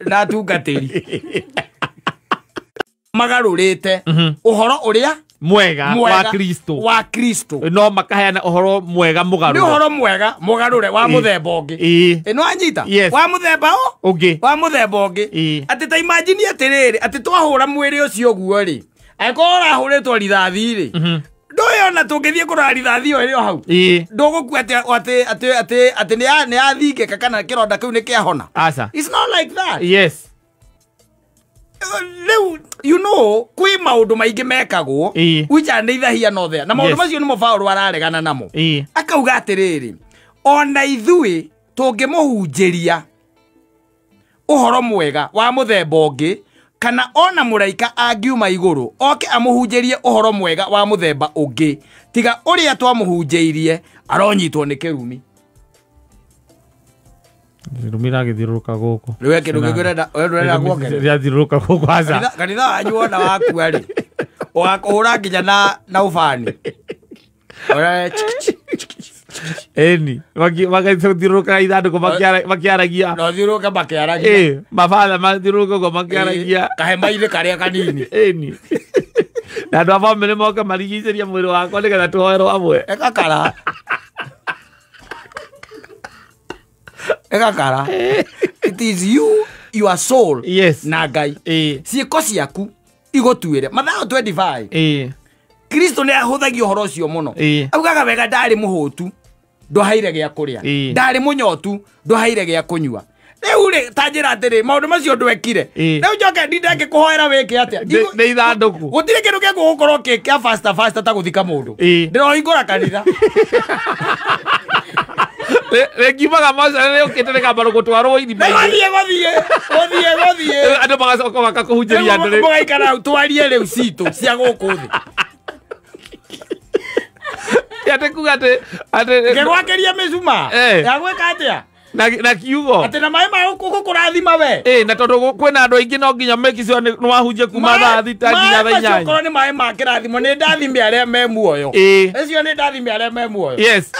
na atungatĩri. Magarũrĩte ũhoro ũrĩa mwega wa Kristo, wa Kristo, no makaheana ũhoro mwega mũgarũre, nĩ ũhoro mwega mũgarũre wa mũthemba ũngĩ. Ĩno anyita wa mũthemba ũngĩ, wa mũthemba ũngĩ. Atĩ ta imagine atĩrĩrĩ, atĩ twahũra mwĩrĩ ũcio ũguo rĩ, angĩkorwo ũrahũrĩtwo rithathi rĩ, ndũĩ ona tũngĩthiĩ kũrora rithathi ĩyo ĩrĩ o hau, ndũgũkua atĩ nĩ yathingĩka kana kĩronda kĩu nĩ kĩahona. Aca. It's not like that. Yes. Rĩu you know kwĩ maũndũ maingĩ mekagwo which are neither here nor there, na maũndũ macio nĩmo Paũlũ araregana namo. Akauga atĩrĩrĩ, ona ithuĩ tũngĩmũhunjĩria ũhoro mwega wa mũthemba ũngĩ, Kana ona mũraika angiuma igũrũ oke amũhunjĩrie ũhoro mwega wa mũthemba ũngĩ tiga ũrĩa twamũhunjĩirie aronyitwo nĩ kĩrumi. Kĩrumi ragĩthiũrũrũka gũkũ. Rĩu kĩndũ kĩngĩ ũrenda kuongerera? Rĩathiũrũrũka gũkũ aca. Kanitha wanyu wona wakua rĩ ũgakũhũra nginya na ũbani. Eni magathiũrũrũka ithandũkũ makĩaragia. No thiũrũrũke makĩaragia. Mabatha mathiũrũrũka ũguo makĩaragia. Kahema-inĩ karĩa kanini. Eni. Na andũ a bamĩrĩ moke marigicĩrie mwĩrĩ wakwa nĩgetha tũhoerwo hamwe. Ĩgakara. Ĩgakara. It is you, your soul. Yes. Na Ngai. Ciĩko ciaku igũtuĩre. Mathayo 25. Kristo nĩ ahũthagia ũhoro ũcio mũno. Augaga wega ndarĩ mũhũtu ndwahaire gĩa kũrĩa. Ndarĩ mũnyotu ndwahaire gĩa kũnyua. Rĩu rĩ ta njĩra atĩrĩ maũndũ macio ndwekire. Rĩu njoke ndinde ngĩkũhoera wĩke atĩa? Nĩ ithandũkũ. Gũtirĩ kĩndũ gĩgũkorwo kĩ kĩa faster faster ta gũthika mũndũ. Ndĩrohingũra kanitha. Rĩngiumaga mocarĩ rĩũkĩte rĩkamba gũtwarwo irima-inĩ. Gũthiĩ. Andũ magacoka makakũhunjĩria andũ rĩ. Mũgaikara hau twarie rĩu citũ cia gũkũ thĩ. Atĩ kuga atĩ ngĩgwakĩria mĩcuma ya gwĩka atĩa? Na kiugo. Atĩ na maĩ ma gũkũrathima we. Na tondũ kwĩna andũ aingĩ no nginya make sure nĩ wahunjia kuma thaa thita nginya thaa inyanya. Okorwo nĩ maĩ ma kĩrathimo nĩ ndathime arĩa me muoyo. Acio nĩ ndathime arĩa me muoyo. Yes.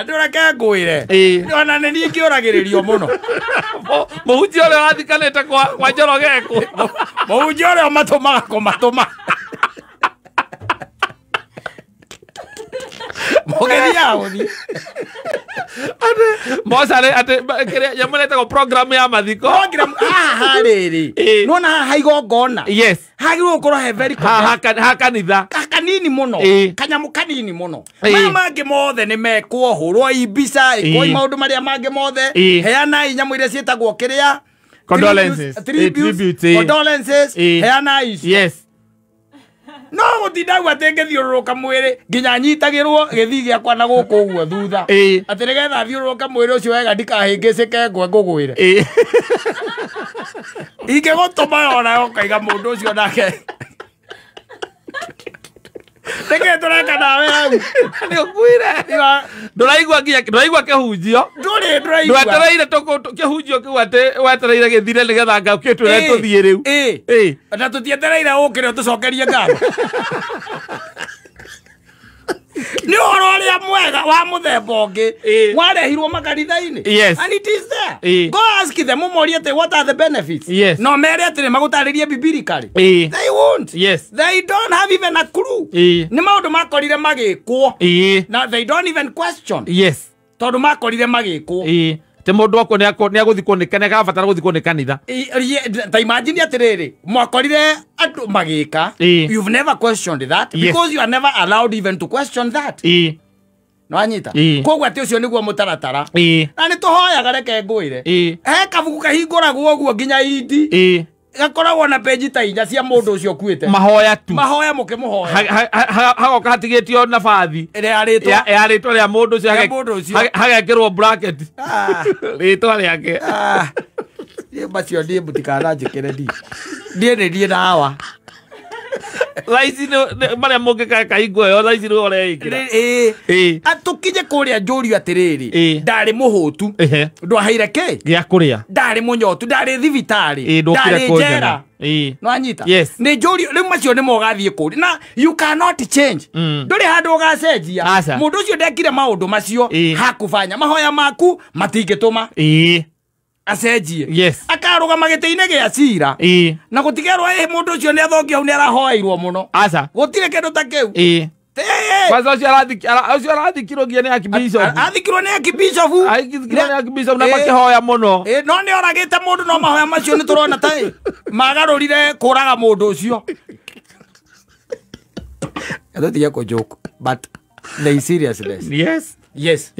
Ndũreke ngwĩre. Ona nĩ niĩ ngĩũragĩrĩrio mũno. Mũhunjia ũrĩa ũrathikanĩte kwa Njoroge kũ. Mũhunjia ũrĩa ũmatũmaga kũmatũma. Mũgĩthiaga gũthiĩ. Mocarĩ atĩ kĩrĩa nyamũ ĩretagwo program ya mathiko. Program haha rĩrĩ. Nĩwona haha igongona. Yes. Hagĩrĩirwo gũkorwo he very ha kanitha. Kanini mũno. Kanyamũ kanini mũno. Maya mangĩ mothe nĩ mekwo, hũrwo mbica, ĩkwo maũndũ marĩa mangĩ mothe. Heanai nyamũ iria ciĩtagwo kĩrĩa. Condolences. Tributes. Condolences. Heanai icio. Yes. No gũtinda hau atĩ ngĩthiũrũrũka mwĩrĩ nginya nyitagĩrwo gĩthii gĩakwa na gũkũ ũguo thutha. Atĩ nĩgetha thiũrũrũke mwĩrĩ ũcio wega ndikahĩngĩcĩke ngwe ngũgwĩre. Ingĩgũtũma onayo ũkaiga mũndũ ũcio nake. Nĩkĩ tũreka nawe hau? Nĩ ũkuire. Ndũraigua nginya ndũraigua kĩhunjio. Ndũrĩ ndũraigua. Ndwetereire kĩhunjio kĩu atĩ wetereire gĩthire nĩgetha nga ũkĩtwĩre tũthiĩ rĩu. Na tũtietereire ũkĩre ũtũcokerie ngatho. Nĩ ũhoro ũrĩa mwega wa mũthemba ũngĩ warehirwo makanitha-inĩ. Yes. And it is there. Go ask them ũmorie atĩ what are the benefits. Yes. No mere atĩrĩ magũtarĩrie biblically. They won't. Yes. They don't have even a clue. Nĩ maũndũ makorire magĩkwo. Na they don't even question. Yes. Tondũ makorire magĩkwo. Te mũndũ akwo nĩ agũthikwo nĩ kanitha, arabatara gũthikwo nĩ kanitha. Ta imagine atĩrĩrĩ, mwakorire andũ magĩka. You've never questioned that because you are never allowed even to question that. Nĩwanyita? Koguo atĩ ũcio nĩguo mũtaratara. Na nĩ tũhoyaga reke ngwĩre. He kabuku kahingũragwo ũguo nginya indi. Gakoragwo na peji ta inya cia mũndũ ũcio ũkuĩte. Mahoya tu. Mahoya mũkĩmũhoya. Hagoka hatigĩtio nabathi. Ya rĩtwa. Ya rĩtwa rĩa mũndũ ũcio hagekĩrwo bracket. Rĩtwa rĩake. Niĩ macio niĩ mũtikananjĩkĩre niĩ. Niĩ nĩ niĩ na hawa. Thaa ici marĩa mũngĩka hingo ĩyo thaa ici nĩwe ũreĩkĩra. Tũkinye kũrĩa njũrio atĩrĩrĩ, ndarĩ mũhũtu ndwaheire kĩ gĩa kũrĩa, ndarĩ mũnyotu, ndarĩ thibitarĩ, ndarĩ njera. Nĩwanyita? Nĩ njũrio rĩu macio nĩmo ũgathiĩ kũrĩa na you cannot change. Ndũrĩ handũ ũgacenjia. Mũndũ ũcio ndekire maũndũ macio hakubanya mahoya maku matingĩtũma acenjie. Yes. Akarũgama gĩtĩ-inĩ gĩa cira na gũtigerwo ĩ mũndũ ũcio nĩ athongio hau nĩ arahoeirwo mũno. Aca. Gũtirĩ kĩndũ ta kĩu. Kwanza ũcio arathikirwo nginya nĩ archbishop. Athikirwo nĩ archbishop. Athikirwo nĩ archbishop na makĩhoya mũno. No nĩ oragĩte mũndũ no mahoya macio nĩ tũrona ta ĩ magarũrire kũraga mũndũ ũcio. Tũtige kũ joke but the seriousness. Yes. Yes.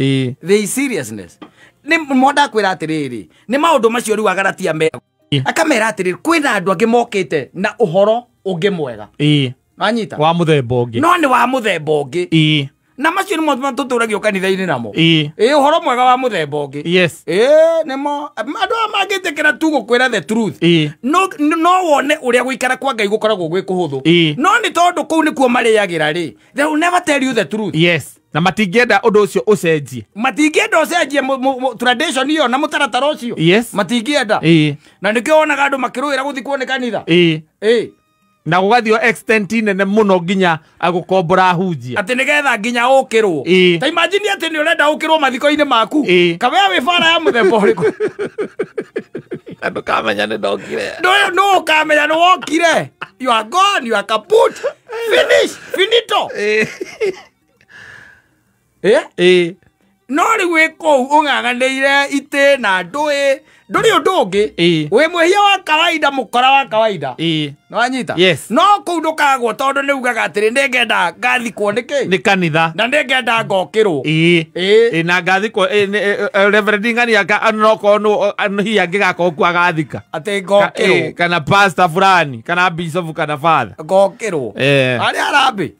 The seriousness. Nĩ monda kwĩra atĩrĩrĩ nĩ maũndũ macio rĩu Agaratia me akamera atĩrĩrĩ kwĩna andũ angĩ mokĩte na ũhoro ũngĩ mwega. Wanyita? Wa mũthemba ũngĩ. No nĩ wa mũthemba ũngĩ. Na macio nĩmo tũtũragio kanitha-inĩ namo. Ĩ ũhoro mwega wa mũthemba ũngĩ. Yes. Ĩ nĩmo andũ aya mangĩtĩkĩra tu gũkwĩra the truth. No wone ũrĩa gũikara kwa Ngai gũkoragwo gwĩ kũhũthũ. No nĩ tondũ kũu nĩkuo marĩagĩra rĩ, they will never tell you the truth. Yes. Na matingĩenda ũndũ ũcio ũcenjie. Matingĩenda ũcenjie tradition ĩyo na mũtaratara ũcio. Yes. Matingĩenda. Na nĩkĩo wonaga andũ makĩrũĩra gũthikwo nĩ kanitha. Ĩ. Na gũgathio extent nene mũno nginya agũkombora hunjia. Atĩ nĩgetha nginya ũkĩrwo. Ta imagine atĩ nĩ ũrenda ũkĩrwo mathiko-inĩ maku. Kawea wĩ bara ya mũthemba ũrĩkũ? Andũ kamenya nĩ ndokire. No ũkamenya nĩ wokire. You are gone, you are kaput. Finish, finito. No rĩu wĩ kũu ũng'ang'anĩire itĩ na ndũĩ ndũrĩ ũndũ ũngĩ. Wĩ mwĩhia wa kawaida, mũkora wa kawaida. Nĩwanyita? Yes. No kũu ndũkagwo tondũ nĩ ugaga atĩrĩ nĩngenda ngathikwo nĩkĩ? Nĩ kanitha. Na nĩngenda ngokĩrwo. Na ngathikwo Reverend Ng'ania nokorwo hihi angĩgakorwo kuo agathika. Atĩ ngokĩrwo. Kana pastor fulani, kana bishop, kana father. Ngokĩrwo. Arĩa harambĩ.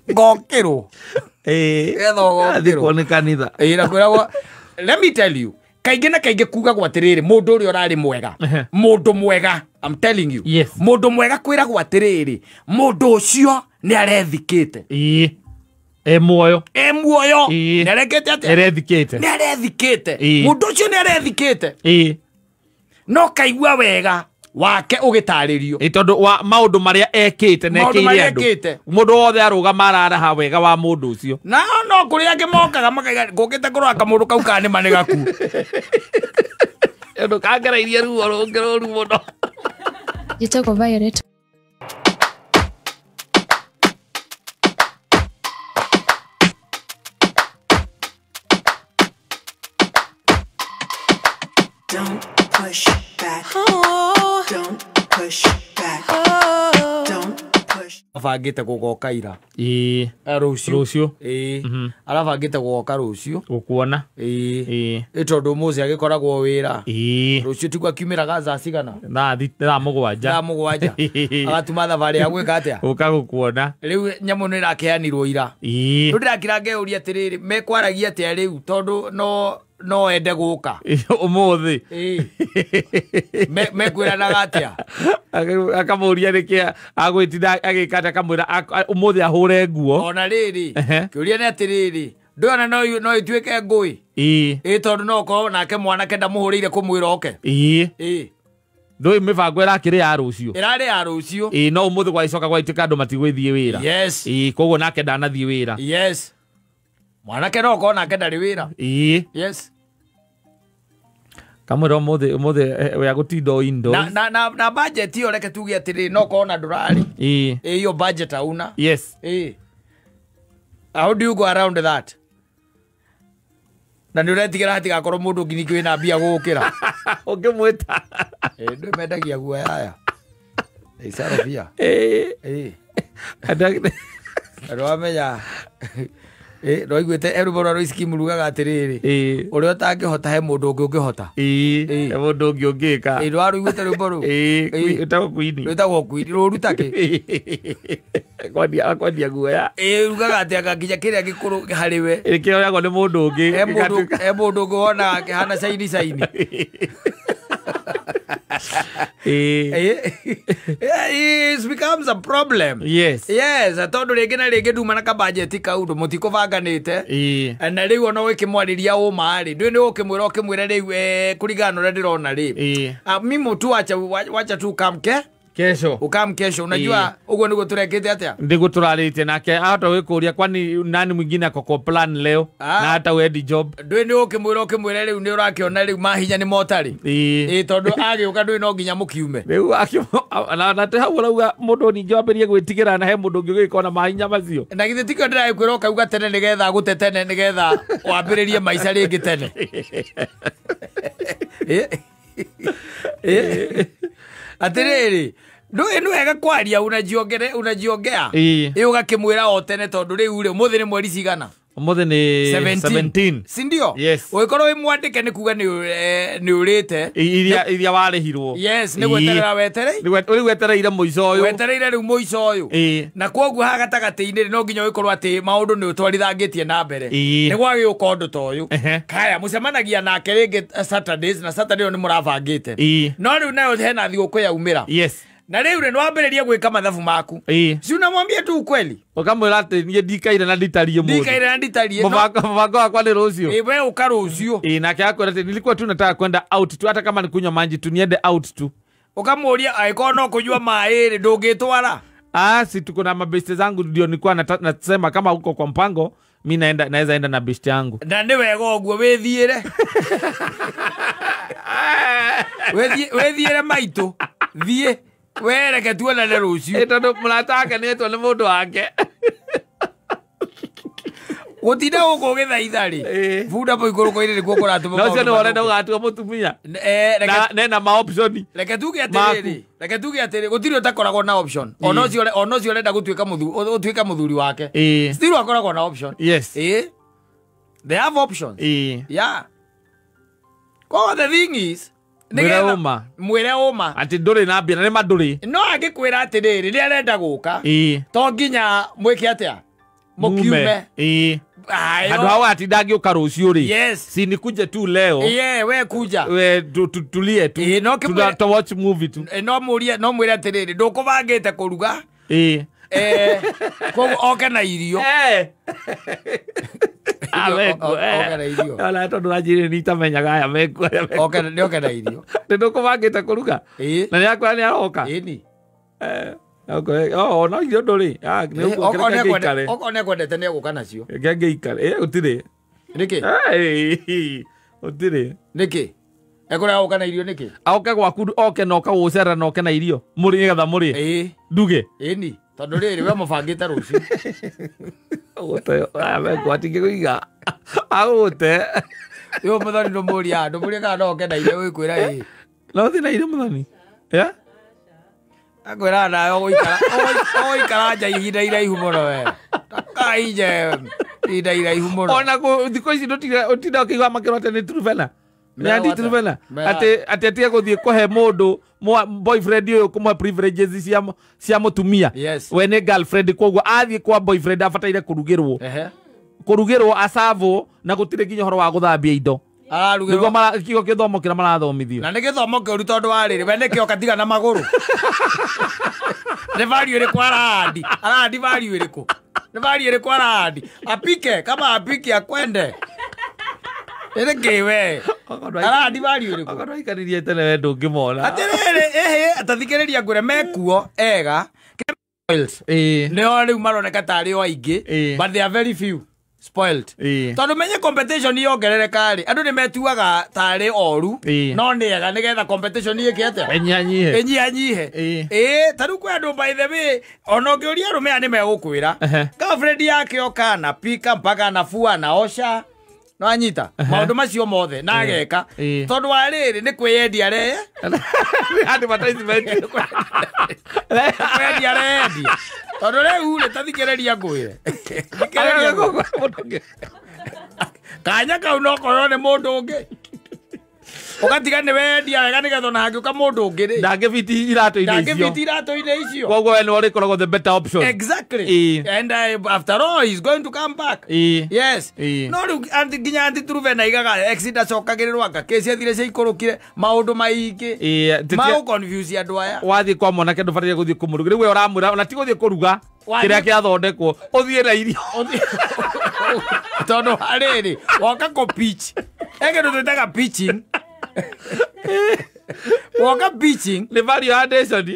Ngokĩrwo. Athikwo nĩ kanitha. Na kwĩragwo, let me tell you, kaingĩ na kaingĩ kugagwo atĩrĩrĩ, mũndũ ũrĩa ũrarĩ mwega, mũndũ mwega, I'm telling you. Yes. Mũndũ mwega kwĩragwo atĩrĩrĩ, mũndũ ũcio nĩ arethikĩte. E muoyo. E muoyo. Nĩ arekete atĩa? Arethikĩte. Nĩ arethikĩte. Mũndũ ũcio nĩ arethikĩte. No kaigua wega wake ũgĩtarĩrio. Tondũ wa maũndũ marĩa ekĩte na ekĩire andũ. Mũndũ wothe arũgama araraha wega wa mũndũ ũcio. Na no kũrĩ angĩ mokaga makaiga ngũkĩte kũrora kamũndũ kau kana nĩ ma nĩ gaku. Ũndũ kangereirie ruo rũngĩ rũru mũno. Njĩtagwo Violet. Don't push back. Oh. Don't push back. Oh. Don't push. Abangĩte gũgoka ira. Rũciũ. Rũciũ. Arabangĩte gũgoka rũciũ. Gũkuona. Ĩ tondũ ũmũthĩ agĩkoragwo wĩra. Rũciũ tiguo akiumĩraga thaa cigana? Thaa mũgwanja. Thaa mũgwanja. Agatuma thabarĩ ya gwĩka atĩa? Gũka gũkuona. Rĩu nyamũ nĩ ĩrakĩheanirwo ira. Rĩu ndĩrakira ngeyũria atĩrĩrĩ, mekwaragia atĩa rĩu tondũ no ende gũka ũmũthĩ. Mekwĩranaga atĩa? Akamũria nĩkĩ agwĩtinda agĩka atĩa, akamwĩra ũmũthĩ ahũre nguo. Ona rĩrĩ, kĩũria nĩ atĩrĩrĩ, ndũĩ ona no ĩtuĩke ngũĩ? Ĩ tondũ no ũkorwo nake mwanake ndamũhũrĩire kũmwĩra oke. Ndũĩ mĩbango ĩrakĩrĩ ya rũciũ. Ĩrarĩ ya rũciũ. No ũmũthĩ gwagĩcoka gwagĩtuĩka andũ matigũgĩthiĩ wĩra. Yes. Koguo nake ndanathiĩ wĩra. Yes. Mwanake no ũkorwo nake ndarĩ wĩra. Yes. Kamwĩra ũmũthĩ we agũtinda o indoors. Na budget ĩyo reke tuge atĩrĩ no ũkorwo na ndũrarĩ. Ĩ hiyo budget hauna. Yes. How do you go around that? Na nĩ ũretigĩra hatigakorwo mũndũ ũngĩ ningĩ wĩna mbia gũgũkĩra. Ũngĩmwĩta. Ndũĩ mendagia guoya aya. Icarobia. Ndwamenya. Ndwaiguĩte rwĩmbo rwa Royce Kim rugaga atĩrĩrĩ, ũrĩa ũtangĩhota he mũndũ ũngĩ ũngĩhota. He mũndũ ũngĩ ũngĩka. Ndwarũiguĩte rwĩmbo rũu? Rwĩtagwo Queen. Rwĩtagwo Queen. Rũruta kĩ? Kwendia guoya. Rugaga atĩ anga nginya kĩrĩa gĩkũrũ harĩ we. Kĩoyagwo nĩ mũndũ ũngĩ. He mũndũ ũngĩ wonaga kĩhana caini caini. It becomes a problem. Yes. Yes, tondũ rĩngĩ na rĩngĩ nduma na kabajeti kau ndũ mũtikũbanganĩte. Na rĩu ona ũgĩkĩmwarĩria ũma rĩ, ndũĩ nĩ ũkĩmwĩra ũkĩmwĩra rĩu kũringana na ũrĩa ndĩrona rĩ. Mimi tu wacha tu kamke kesho. Ukam kesho. Unajua uguo niguo turekete atia? Ndiguo turarĩtie nake ahota gwĩkũria kwani nani mwingine ako kwa plan leo na hata wedi job. Ndũĩ nĩ ũkĩmwĩra ũkĩmwĩra rĩu nĩ ũrakĩona rĩu mahinya nĩ motarĩ. Tondũ agĩũka ndũĩ no nginya mũkiume. Rĩu na hau ũrauga mũndũ ningĩ wambĩrĩrie gwĩtigĩra na he mũndũ ũngĩ ũgĩka ona mahinya macio. Na githĩ tikĩo ndĩragĩkwĩra ũkauga tene nĩgetha agũte tene nĩgetha wambĩrĩrie maica rĩngĩ tene. Atĩrĩrĩ, ndũĩ nĩ wega kwaria unajiongea. Ĩ ũgakĩmwĩra o tene tondũ rĩu rĩ ũmũthĩ nĩ mweri cigana? Ũmũthĩ nĩ 17. Si ndio? Yes. Ũgĩkorwo wĩ mwandĩke nĩ kuga nĩ ũrĩte. Iria warĩhirwo. Yes, nĩ gweterera wetereire. Rĩu wetereire mũico ũyũ. Wetereire rĩu mũico ũyũ. Na kwoguo haha gatagatĩ-inĩ no nginya ũgĩkorwo atĩ maũndũ nĩ ũtwarithangĩtie na mbere. Nĩ gwagĩũka ũndũ ta ũyũ. Kaya mũcemanagia nake rĩngĩ Saturdays na Saturday ĩyo nĩ mũrabangĩte. No rĩu nayo hena thigũkũ yaumĩra. Yes. Na rĩu nĩ wambĩrĩria gwĩka mathabu maku. Si unamwambia tu ukweli. Ũkamwĩra atĩ niĩ ndikaire na nditariĩ mũndũ. Ndikaire na nditariĩ. Mũbango wakwa nĩ rũciũ. We ũka rũciũ. Nake akwĩra atĩ nilikuwa tu nataka kwenda out tu, hata kama ni kunywa maji tu niende out tu. Ũkamũria angĩkorwo no kũnyua maĩ rĩ ndũngĩtwara. Si tuko na mabeste zangu ndio nilikuwa nasema kama uko kwa mpango mi naenda, naweza enda na beste yangu. Na nĩ wega ũguo wĩthiĩre. Wĩthiĩre maitũ. Thiĩ. Wereke tuonane rũciũ. Tondũ mũrata wake nĩetwo nĩ mũndũ wake. Gũtinda gũkũ ũgĩthaitha rĩ. Bunda mũikũrũko-inĩ nĩkuo kũratũma. Na ũcio nĩ ũrenda ũgatua mũtumia. Nena ma option. Reke tuge atĩrĩrĩ. Reke tuge atĩrĩ gũtirĩ ũtakoragwo na option. Ona ũcio ũrenda gũtuĩka ũtuĩka mũthuri wake. Still akoragwo na option. Yes. They have options. Yeah. Koguo the thing is mwĩre ũma. Mwĩre ũma. Atĩ ndũrĩ na mbia na nĩ ma ndũrĩ. No angĩkwĩra atĩrĩrĩ nĩ arenda gũka. To nginya mwĩke atĩa? Mũkiume. Handũ hau atinda angĩũka rũciũ rĩ. Yes. Si nikuje tu leo. We kuja. We tulie tu. Tu watch movie tu. No mũrie, no mwĩre atĩrĩrĩ ndũkũbangĩte kũruga. Koguo oke na irio. Oke na irio. Ona tondũ ũranjĩrire nĩ itamenyaga aya mekuo. Oke na irio. Nĩ ndũkũbangĩte kũruga. Na nĩ akwĩra nĩ aroka. Ĩni. No irio ndũrĩ. Okorwo nĩ akwendete nĩ egũka nacio. Reke ngĩikare. Gũtirĩ. Nĩkĩ? Gũtirĩ. Nĩkĩ? Ekũrega gũka na irio nĩkĩ? Oke gwaku oke na oka gũcera na oke na irio. Mũrĩ nĩgetha mũrĩe. Nduge. Ĩni. Tondũ rĩrĩ we mũbangĩte rũciũ. Agũte. Mekuo atingĩkũiga. Agũte. Rĩu mũthoni ndũmũria, ndũmũrie kana no oke na irio ũgĩkwĩra ĩĩ. No ũthiĩ na irio mũthoni? Akwĩra nawe ũgũikara nja ihinda iraihu mũno we. Ndakainje ihinda iraihu mũno. Ona thikũ ici ũtinda ũkĩigua makĩrwo atĩ nĩ Truvena. Nĩ anti Truvena. Atĩ atige gũthiĩ kũhe mũndũ boyfriend ũyũ kũmũhe privileges cia mũtumia. We nĩ girlfriend koguo athiĩ kwa boyfriend abataire kũrugĩrwo. Kũrugĩrwo acavwo na gũtirĩ nginya ũhoro wa gũthambia indo. Ararugĩrwo. Nĩguo kĩo gĩthomo kĩrĩa marathomithio. Na nĩ gĩthomo kĩũru tondũ wa rĩrĩ we nĩkĩo katiga na magũrũ. Nĩ value ĩrĩkũ arahandi? Arahandi value ĩrĩkũ? Nĩ value ĩrĩkũ arahandi? Apike kama apike akwende. Ĩrĩ kĩ we? Arahandi value ĩrĩkũ? Okorwo aikarĩrie tene we ndũngĩmona. Atĩrĩrĩ tathikĩrĩria ngwĩre mekuo ega. Nĩo rĩu maroneka tarĩ o aingĩ but they are very few. Spoiled. Tondũ menye competition yongerereka rĩ andũ nĩ metuaga tarĩ oru no nĩ ega nĩgetha competition ĩke atĩa? Ĩnyihanyihe. Ĩnyihanyihe. Ta rĩu kwĩ andũ by the way ona ũngĩũria arũme aya nĩ megũkwĩra girlfriend yake oka anapika mpaka anafua anaosha no anyita maũndũ macio mothe na ageka tondũ wa rĩrĩ nĩ kwĩyendia areye advertisement kwĩyendia areyendia tondũ rĩu rĩ tathikĩrĩria ngwĩre thikĩrĩria kanya kau no korwo nĩ mũndũ ũngĩ ũgatiga nĩ wendia wega nĩgetha ona hangĩũka mũndũ ũngĩ rĩ ndangĩbiti iratũ-inĩ icio ndangĩbiti iratũ-inĩ icio koguo we nĩwe ũrĩkoragwo the better option. Exactly. And after all he's going to come back. Yes. No rĩu nginya anti Truvena aigaga ex ndacokagĩrĩrwo anga kĩ ciathire ciaikũrũkire maũndũ maingĩ ma confuse andũ aya. Wathiĩ kwa mwanake ndũbataire gũthiĩ kũmũrugĩra rĩu we ũramwĩra ona ti gũthiĩ kũruga kĩrĩa kĩathondekwo ũthiĩ na irio tondũ rĩrĩ woka kũ pitch kĩndũ twĩtaga pitching. Woka pitching nĩ value addition.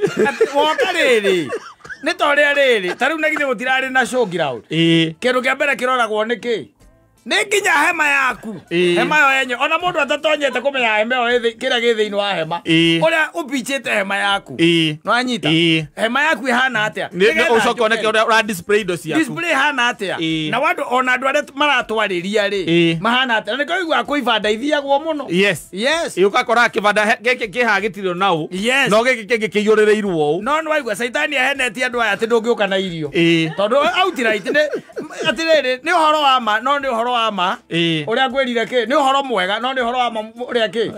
Woka rĩrĩ nĩ ta ũrĩa rĩrĩ ta rĩu na githĩ gũtirarĩ na show ground. Kĩndũ kĩa mbere kĩroragwo nĩ kĩ? Nĩ nginya hema yaku. Hema yo yenye ona mũndũ atatonyete kũmenya hema ĩyo kĩrĩa gĩ thĩinĩ wa hema. Ũrĩa ũpichĩte hema yaku. Nĩwanyita? Hema yaku ĩhana atĩa? Ũcoke oneke ũrĩa ũra display indo ciaku. Display ĩhana atĩa? Na andũ ona andũ arĩa maratwarĩria rĩ mahana atĩa? Na nĩkĩo ũiguaga kwĩ ibanda ithiagwo mũno. Yes. Yes. Ũgakora kĩbanda gĩkĩ kĩhaha gĩtirĩ na ũũ. No gĩkĩ kĩngĩ kĩiyũrĩrĩirwo ũũ. No nĩwaigua caitani ahenetie andũ aya atĩ ndũngĩũka na irio. Tondũ outright nĩ atĩrĩrĩ nĩ ũhoro wa ma no nĩ ũhoro wa ma ũrĩa ngwĩrire kĩ nĩ ũhoro mwega no nĩ ũhoro wa ma ũrĩa kĩ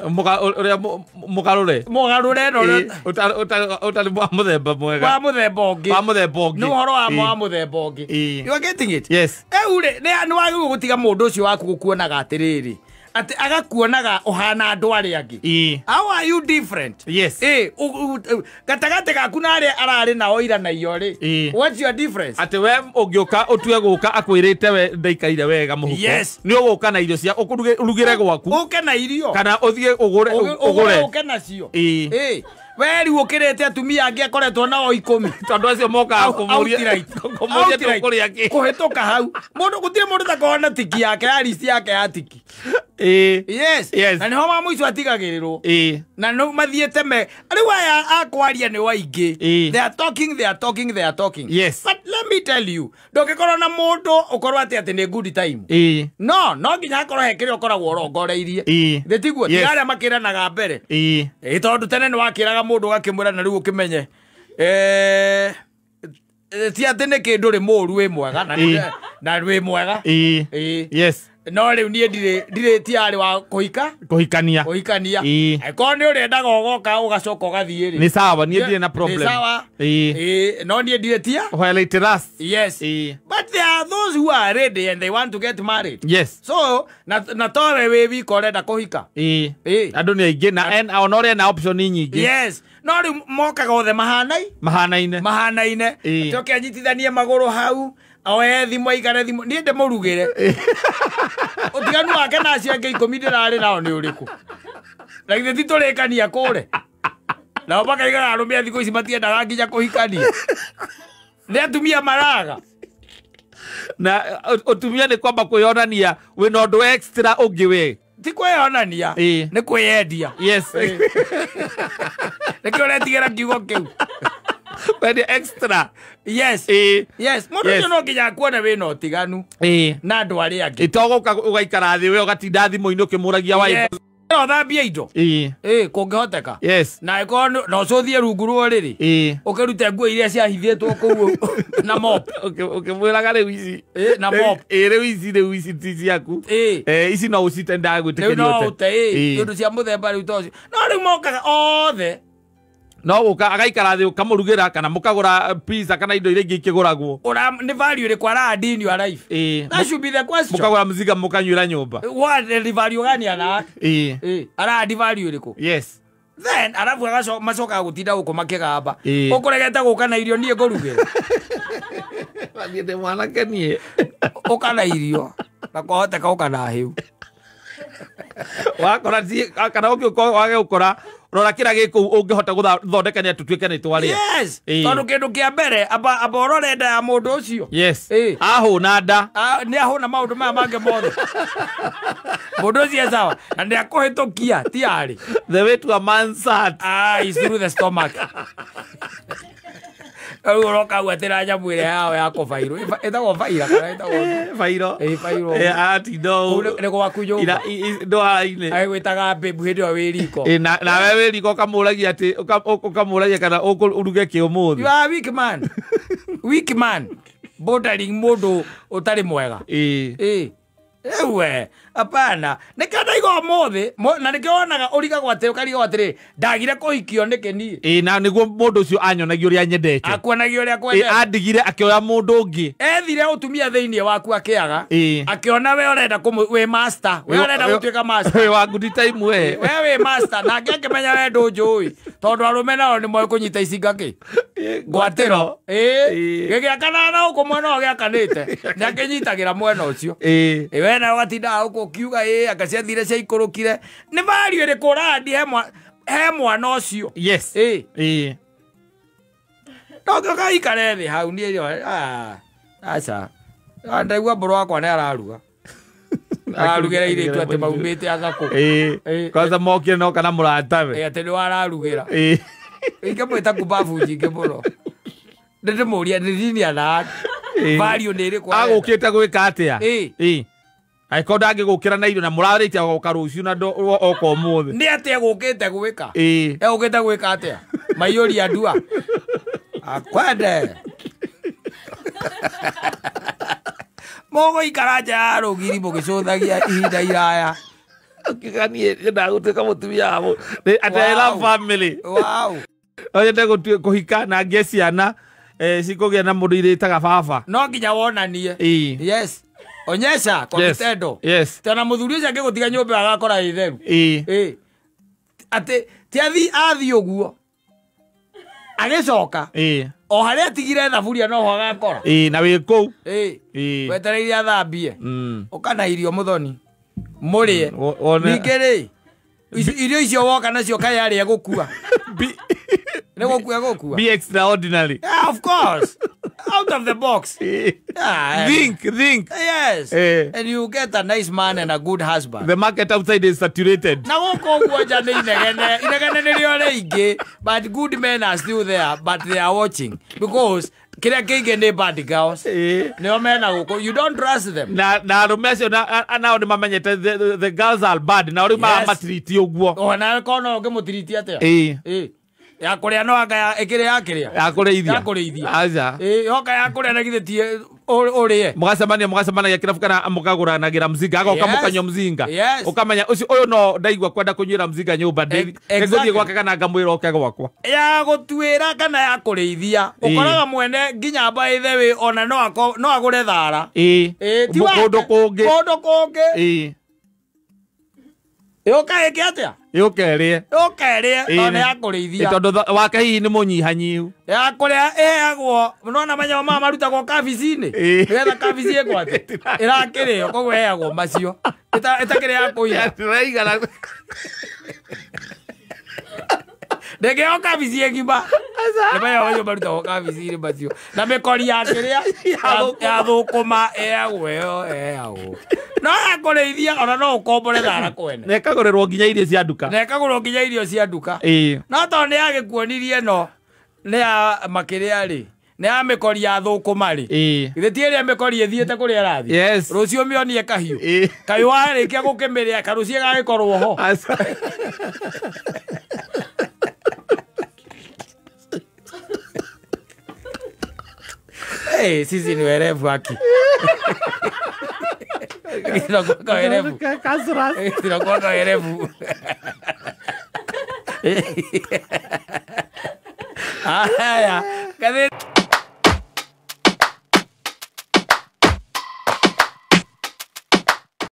ũrĩa mũgarũre mũgarũre no ũtarĩ wa mũthemba mwega wa mũthemba ũngĩ wa mũthemba ũngĩ nĩ ũhoro wa ma wa mũthemba ũngĩ. You are getting it? Yes. Rĩu rĩ nĩ wagĩrĩirwo gũtiga mũndũ ũcio waku gũkuonaga atĩrĩrĩ atĩ agakuonaga ũhana andũ arĩa angĩ. How are you different? Yes. Gatagatĩ gaku na arĩa ararĩ nao ira na iyo rĩ, what's your difference? Atĩ we ũngĩũka ũtue gũka akwĩrĩte we ndaikarire wega mũhuko. Yes. Nĩ ũgũka na irio cia ũrugĩre gwaku. Ũke na irio. Kana ũthiĩ ũgũre ũgũre ũke nacio. We rĩu ũkĩrĩte atumia angĩ akoretwo nao 10. Tondũ acio mokaga kũmũria tũkũrĩa kĩ. Kũhĩtũka hau. Mũndũ gũtirĩ mũndũ takorwo na tiki yake ya list yake ya tiki. Yes. Yes. Na nĩho ma mũico atigagĩrĩrwo. Na no mathiĩte me rĩu aya akwaria nĩ waingĩ. They are talking, they are talking, they are talking. Yes. But let me tell you, ndũngĩkorwo na mũndũ ũkorwo atĩ atĩ nĩ good time. No, no nginya hakorwo he kĩrĩa ũkoragwo ũrongoreirie. Thĩ tiguo ti arĩa makĩranaga mbere. Tondũ tene nĩ wakĩraga mũndũ ũgakĩmwĩra na rĩu ũkĩmenye ti atĩ nĩ kĩndũ rĩ mũru wĩ mwega na wĩ mwega. Yes. No rĩu niĩ ndirĩ tiarĩ wa kũhika kũhikania kũhikania. Angĩkorwo nĩ ũrendaga ũgoka ũgacoka ũgathiĩ rĩ nĩ sawa, niĩ ndirĩ na problem. Nĩ sawa. No niĩ ndirĩ tia while it lasts. Yes. But there are those who are ready and they want to get married. Yes. So na towe wĩ wika ũrenda kũhika. Andũ nĩ aingĩ na ona ũrĩa na option nyingĩ. Yes. No rĩu mokaga othe mahanaine mahanaine. Atĩ anyitithanie magũrũ hau oe thimũ aikare thimũ niĩ ndĩmũrugĩre. Ũtiganu wake na acio angĩ 10 ndĩrarĩ nao nĩ ũrĩkũ? Na githĩ ti tũrĩkania kũre? Nao makaigaga arũme a thikũ ici matiendaga nginya kũhikania. Nĩ atumia maraga. Na ũtumia nĩ kwamba kwĩyonania wĩna ũndũ extra ũngĩ we. Ti kwĩyonania nĩ kwĩyendia. Yes. Nĩkĩo ũretigĩra kiugo kĩu. Kwendia extra. Yes. Yes. Mũndũ ũcio no nginya akuone wĩna ũtiganu na andũ arĩa angĩ. Itogoka ũgaikara thĩ we ũgatinda thimũ-inĩ ũkĩmũragia wa no thambie indo. Kũngĩhoteka. Yes. Na ĩkorwo no ũcũthie rungu rwa ũrĩrĩ. Ũkĩrute nguo iria ciahithĩtwo kũu na mop. Ũkĩmwĩraga rĩu ici. Na mop. Rĩu ici rĩu ici ti ciaku. Ici no ũcite ndagwĩtĩkĩria ũte. Rĩu no ũte indo cia mũthemba rĩu ta ũcio. No rĩu mokaga othe. No gũka agaikara thĩ ũkamũrugĩra kana mũkagũra pizza kana indo iria ingĩ ikĩgũragwo. Nĩ value ĩrĩkũ ara in your life? That should be the question. Mũkagũra mũcinga mũkanyuĩra nyũmba. What the value gani ara? Ara add value ĩrĩkũ? Yes. Then arabu macokaga gũtinda gũkũ makĩgamba. Ũkũregete gũka na irio niĩ ngũrugĩre. Niĩ ndĩ mwanake niĩ. Ũka na irio na kwahoteka ũka na hĩu. Wakora kana ũngĩũka wage gũkora rora kĩrĩa gĩ kũu ũngĩhota gũthondekania tũtuĩke nĩ twarĩa. Yes. Tondũ kĩndũ kĩa mbere amba ũrore nda ya mũndũ ũcio. Yes. Ahũna nda. Nĩ ahũna maũndũ maya mangĩ mothe. Mũndũ ũcio e sawa na nĩ akũhĩtũkia ti arĩ. The way to a man's heart. Is through the stomach. Rĩu ũroka hau atĩra nyamũ ĩrĩa yao ya kũbairwo. Ĩtagwo baira kana ĩtagwo bairo. Bairo. Atinda ũũ. Nĩ gwaku nyũmba. Ndwara-inĩ. Agĩgwĩtaga babe hĩndĩ ĩyo wĩ riko. Nawe wĩ riko ũkamũragia atĩ ũkamũragia kana ũruge kĩ ũmũthĩ. You are a weak man. Weak man. Bordering mũndũ ũtarĩ mwega. Ewe, hapana. Nĩkĩo ndaigua ũmũthĩ na nĩkĩo wonaga ũrigagwo atĩ ũkarigwo atĩrĩ ndagire kũhikio nĩkĩ niĩ. Na nĩguo mũndũ ũcio anyonagia ũrĩa nyendete. Akuonagia ũrĩa akwendete. Andigire akĩoya mũndũ ũngĩ. Ethire ũtumia thĩinĩ waku akĩaga. Akĩona we ũrenda wĩ master. We ũrenda gũtuĩka master. Wĩ wa good time we. We wĩ master nake akĩmenya we ndũnjũĩ. Tondũ arũme nao nĩ moĩ kũnyita icinga kĩ. Ngwatĩro. Gĩgĩakana na gũkũ mwena ũyũ gĩakanĩte. Nĩ akĩnyitagĩra mwena ũcio. We na ũgatinda gũkũ ũkiuga anga ciathire ciaikũrũkire. Nĩ value ĩrĩkũ ũrandi he mwana ũcio? Yes. No ũgaikare thĩ hau niĩ aca. Ndaigua mbũrũ wakwa nĩ araruga. Ararugĩra airĩtu atĩ maumĩte agakũ. Kwanza mokire no kana mũratawe. Atĩ nĩ wararugĩra. Ingĩmwĩta kumbabu nyingĩ mũno. Ndĩmũria nĩ nini ana value nĩ ĩrĩkũ arenda. Agũkĩte gwĩka atĩa? Angĩkorwo ndangĩgũkĩra na irio na mũrarĩtie agoka rũciũ na oka ũmũthĩ. Nĩ atĩa egũkĩte gwĩka? Egũkĩte gwĩka atĩa? Maiyũria ndua. Akwende. Mũgũikara nja ya rũgiri mũgĩcũthagia ihinda iraya. Ũkĩganie nyendaga gũtuĩka mũtumia wa atĩ I love family. Wow. No nyende kũhika na ngĩe ciana cikũgĩa na mũndũ irĩtaga baba. No nginya wonanie. Yes. Onyesha kwa vitendo. Yes. Tena mũthuri ũcio angĩgũtiga nyũmba agakora ĩ theru. Atĩ ti athi ũguo. Agĩcoka. O harĩa atigire thaburia noho agakora. Na wĩ kũu. Wetereire athambie. Ũka na irio mũthoni. Mũrĩe. Ningĩ rĩ, irio icio woka nacio kaĩ arĩa gũkua. Nĩ gũkua gũkua. Be extraordinary. Yeah, of course. Out of the box. Yeah, think. Yes. And you get a nice man and a good husband. The market outside is saturated. Na gũkũ ũguo nja nĩ inegene. Inegene nĩrĩo rĩingĩ, but good men are still there, but they are watching. Because kĩrĩa kĩingĩ nĩ bad girls. Nĩo mena gũkũ. You don't trust them. Na arũme acio nao nĩ mamenyete the girls are bad. Na rĩu maramatiriti ũguo. Ona korwo no ũngĩmũtiriti atĩa? Ya kũrĩa no anga ĩkĩrĩ ya kĩrĩa? Ya kũrĩithia. Ya kũrĩithia. Aca. Yoka ya kũrĩa na githĩ ti ũrĩe. Mũgacemania kĩrabu kana mũkagũranagĩra mzinga. Agoka mũkanyua mzinga. Ũkamenya ũcio ũyũ no ndaigua kwenda kũnyuĩra mzinga nyũmba ndĩgũthiĩ gwake kana ngamwĩra oke gwakwa. Ya gũtuĩra kana ya kũrĩithia. Ũkoraga mwene nginya by the way ona no agũre thara. Kũndũ kũngĩ. Kũndũ kũngĩ. Yoka ĩke atĩa? Yũke ĩrĩe. Yũke ĩrĩe tondũ ya kũrĩithia. Tondũ wake hihi nĩ mũnyihanyihu. Ya kũrĩa ĩheagwo nĩwona manyamũ maya marutagwo kabici-inĩ. Nĩgetha kabici ĩkwo atĩ ĩrakĩrĩo koguo ĩheagwo macio. Ĩtakĩrĩ ya kũiga. Ndĩngĩheo kabici ĩngima. Nĩ manyamũ macio marutagwo kabici-inĩ macio. Na mĩkori ya kĩrĩa ya thũkũma ĩheagwo ĩyo ĩheagwo. No ya kũrĩithia ona no ũkombore thara kwene. Na ĩkagũrĩrwo nginya irio cia nduka. Na ĩkagũrwo nginya irio cia nduka. No tondũ nĩ yagĩkuonirie ĩno nĩ ya makĩrĩa rĩ, nĩ ya mĩkori ya thũkũma rĩ. Githĩ ti ĩrĩa mĩkori ĩthiĩte kũrĩa ĩrathiĩ. Rũciũ mĩonie kahiũ. Kahiũ warĩkia gũkĩmĩrĩa karũciũ gagĩkorwo ho. Sisi ni werevu haki. Tunakuwa werevu. Tunakuwa werevu. Haya.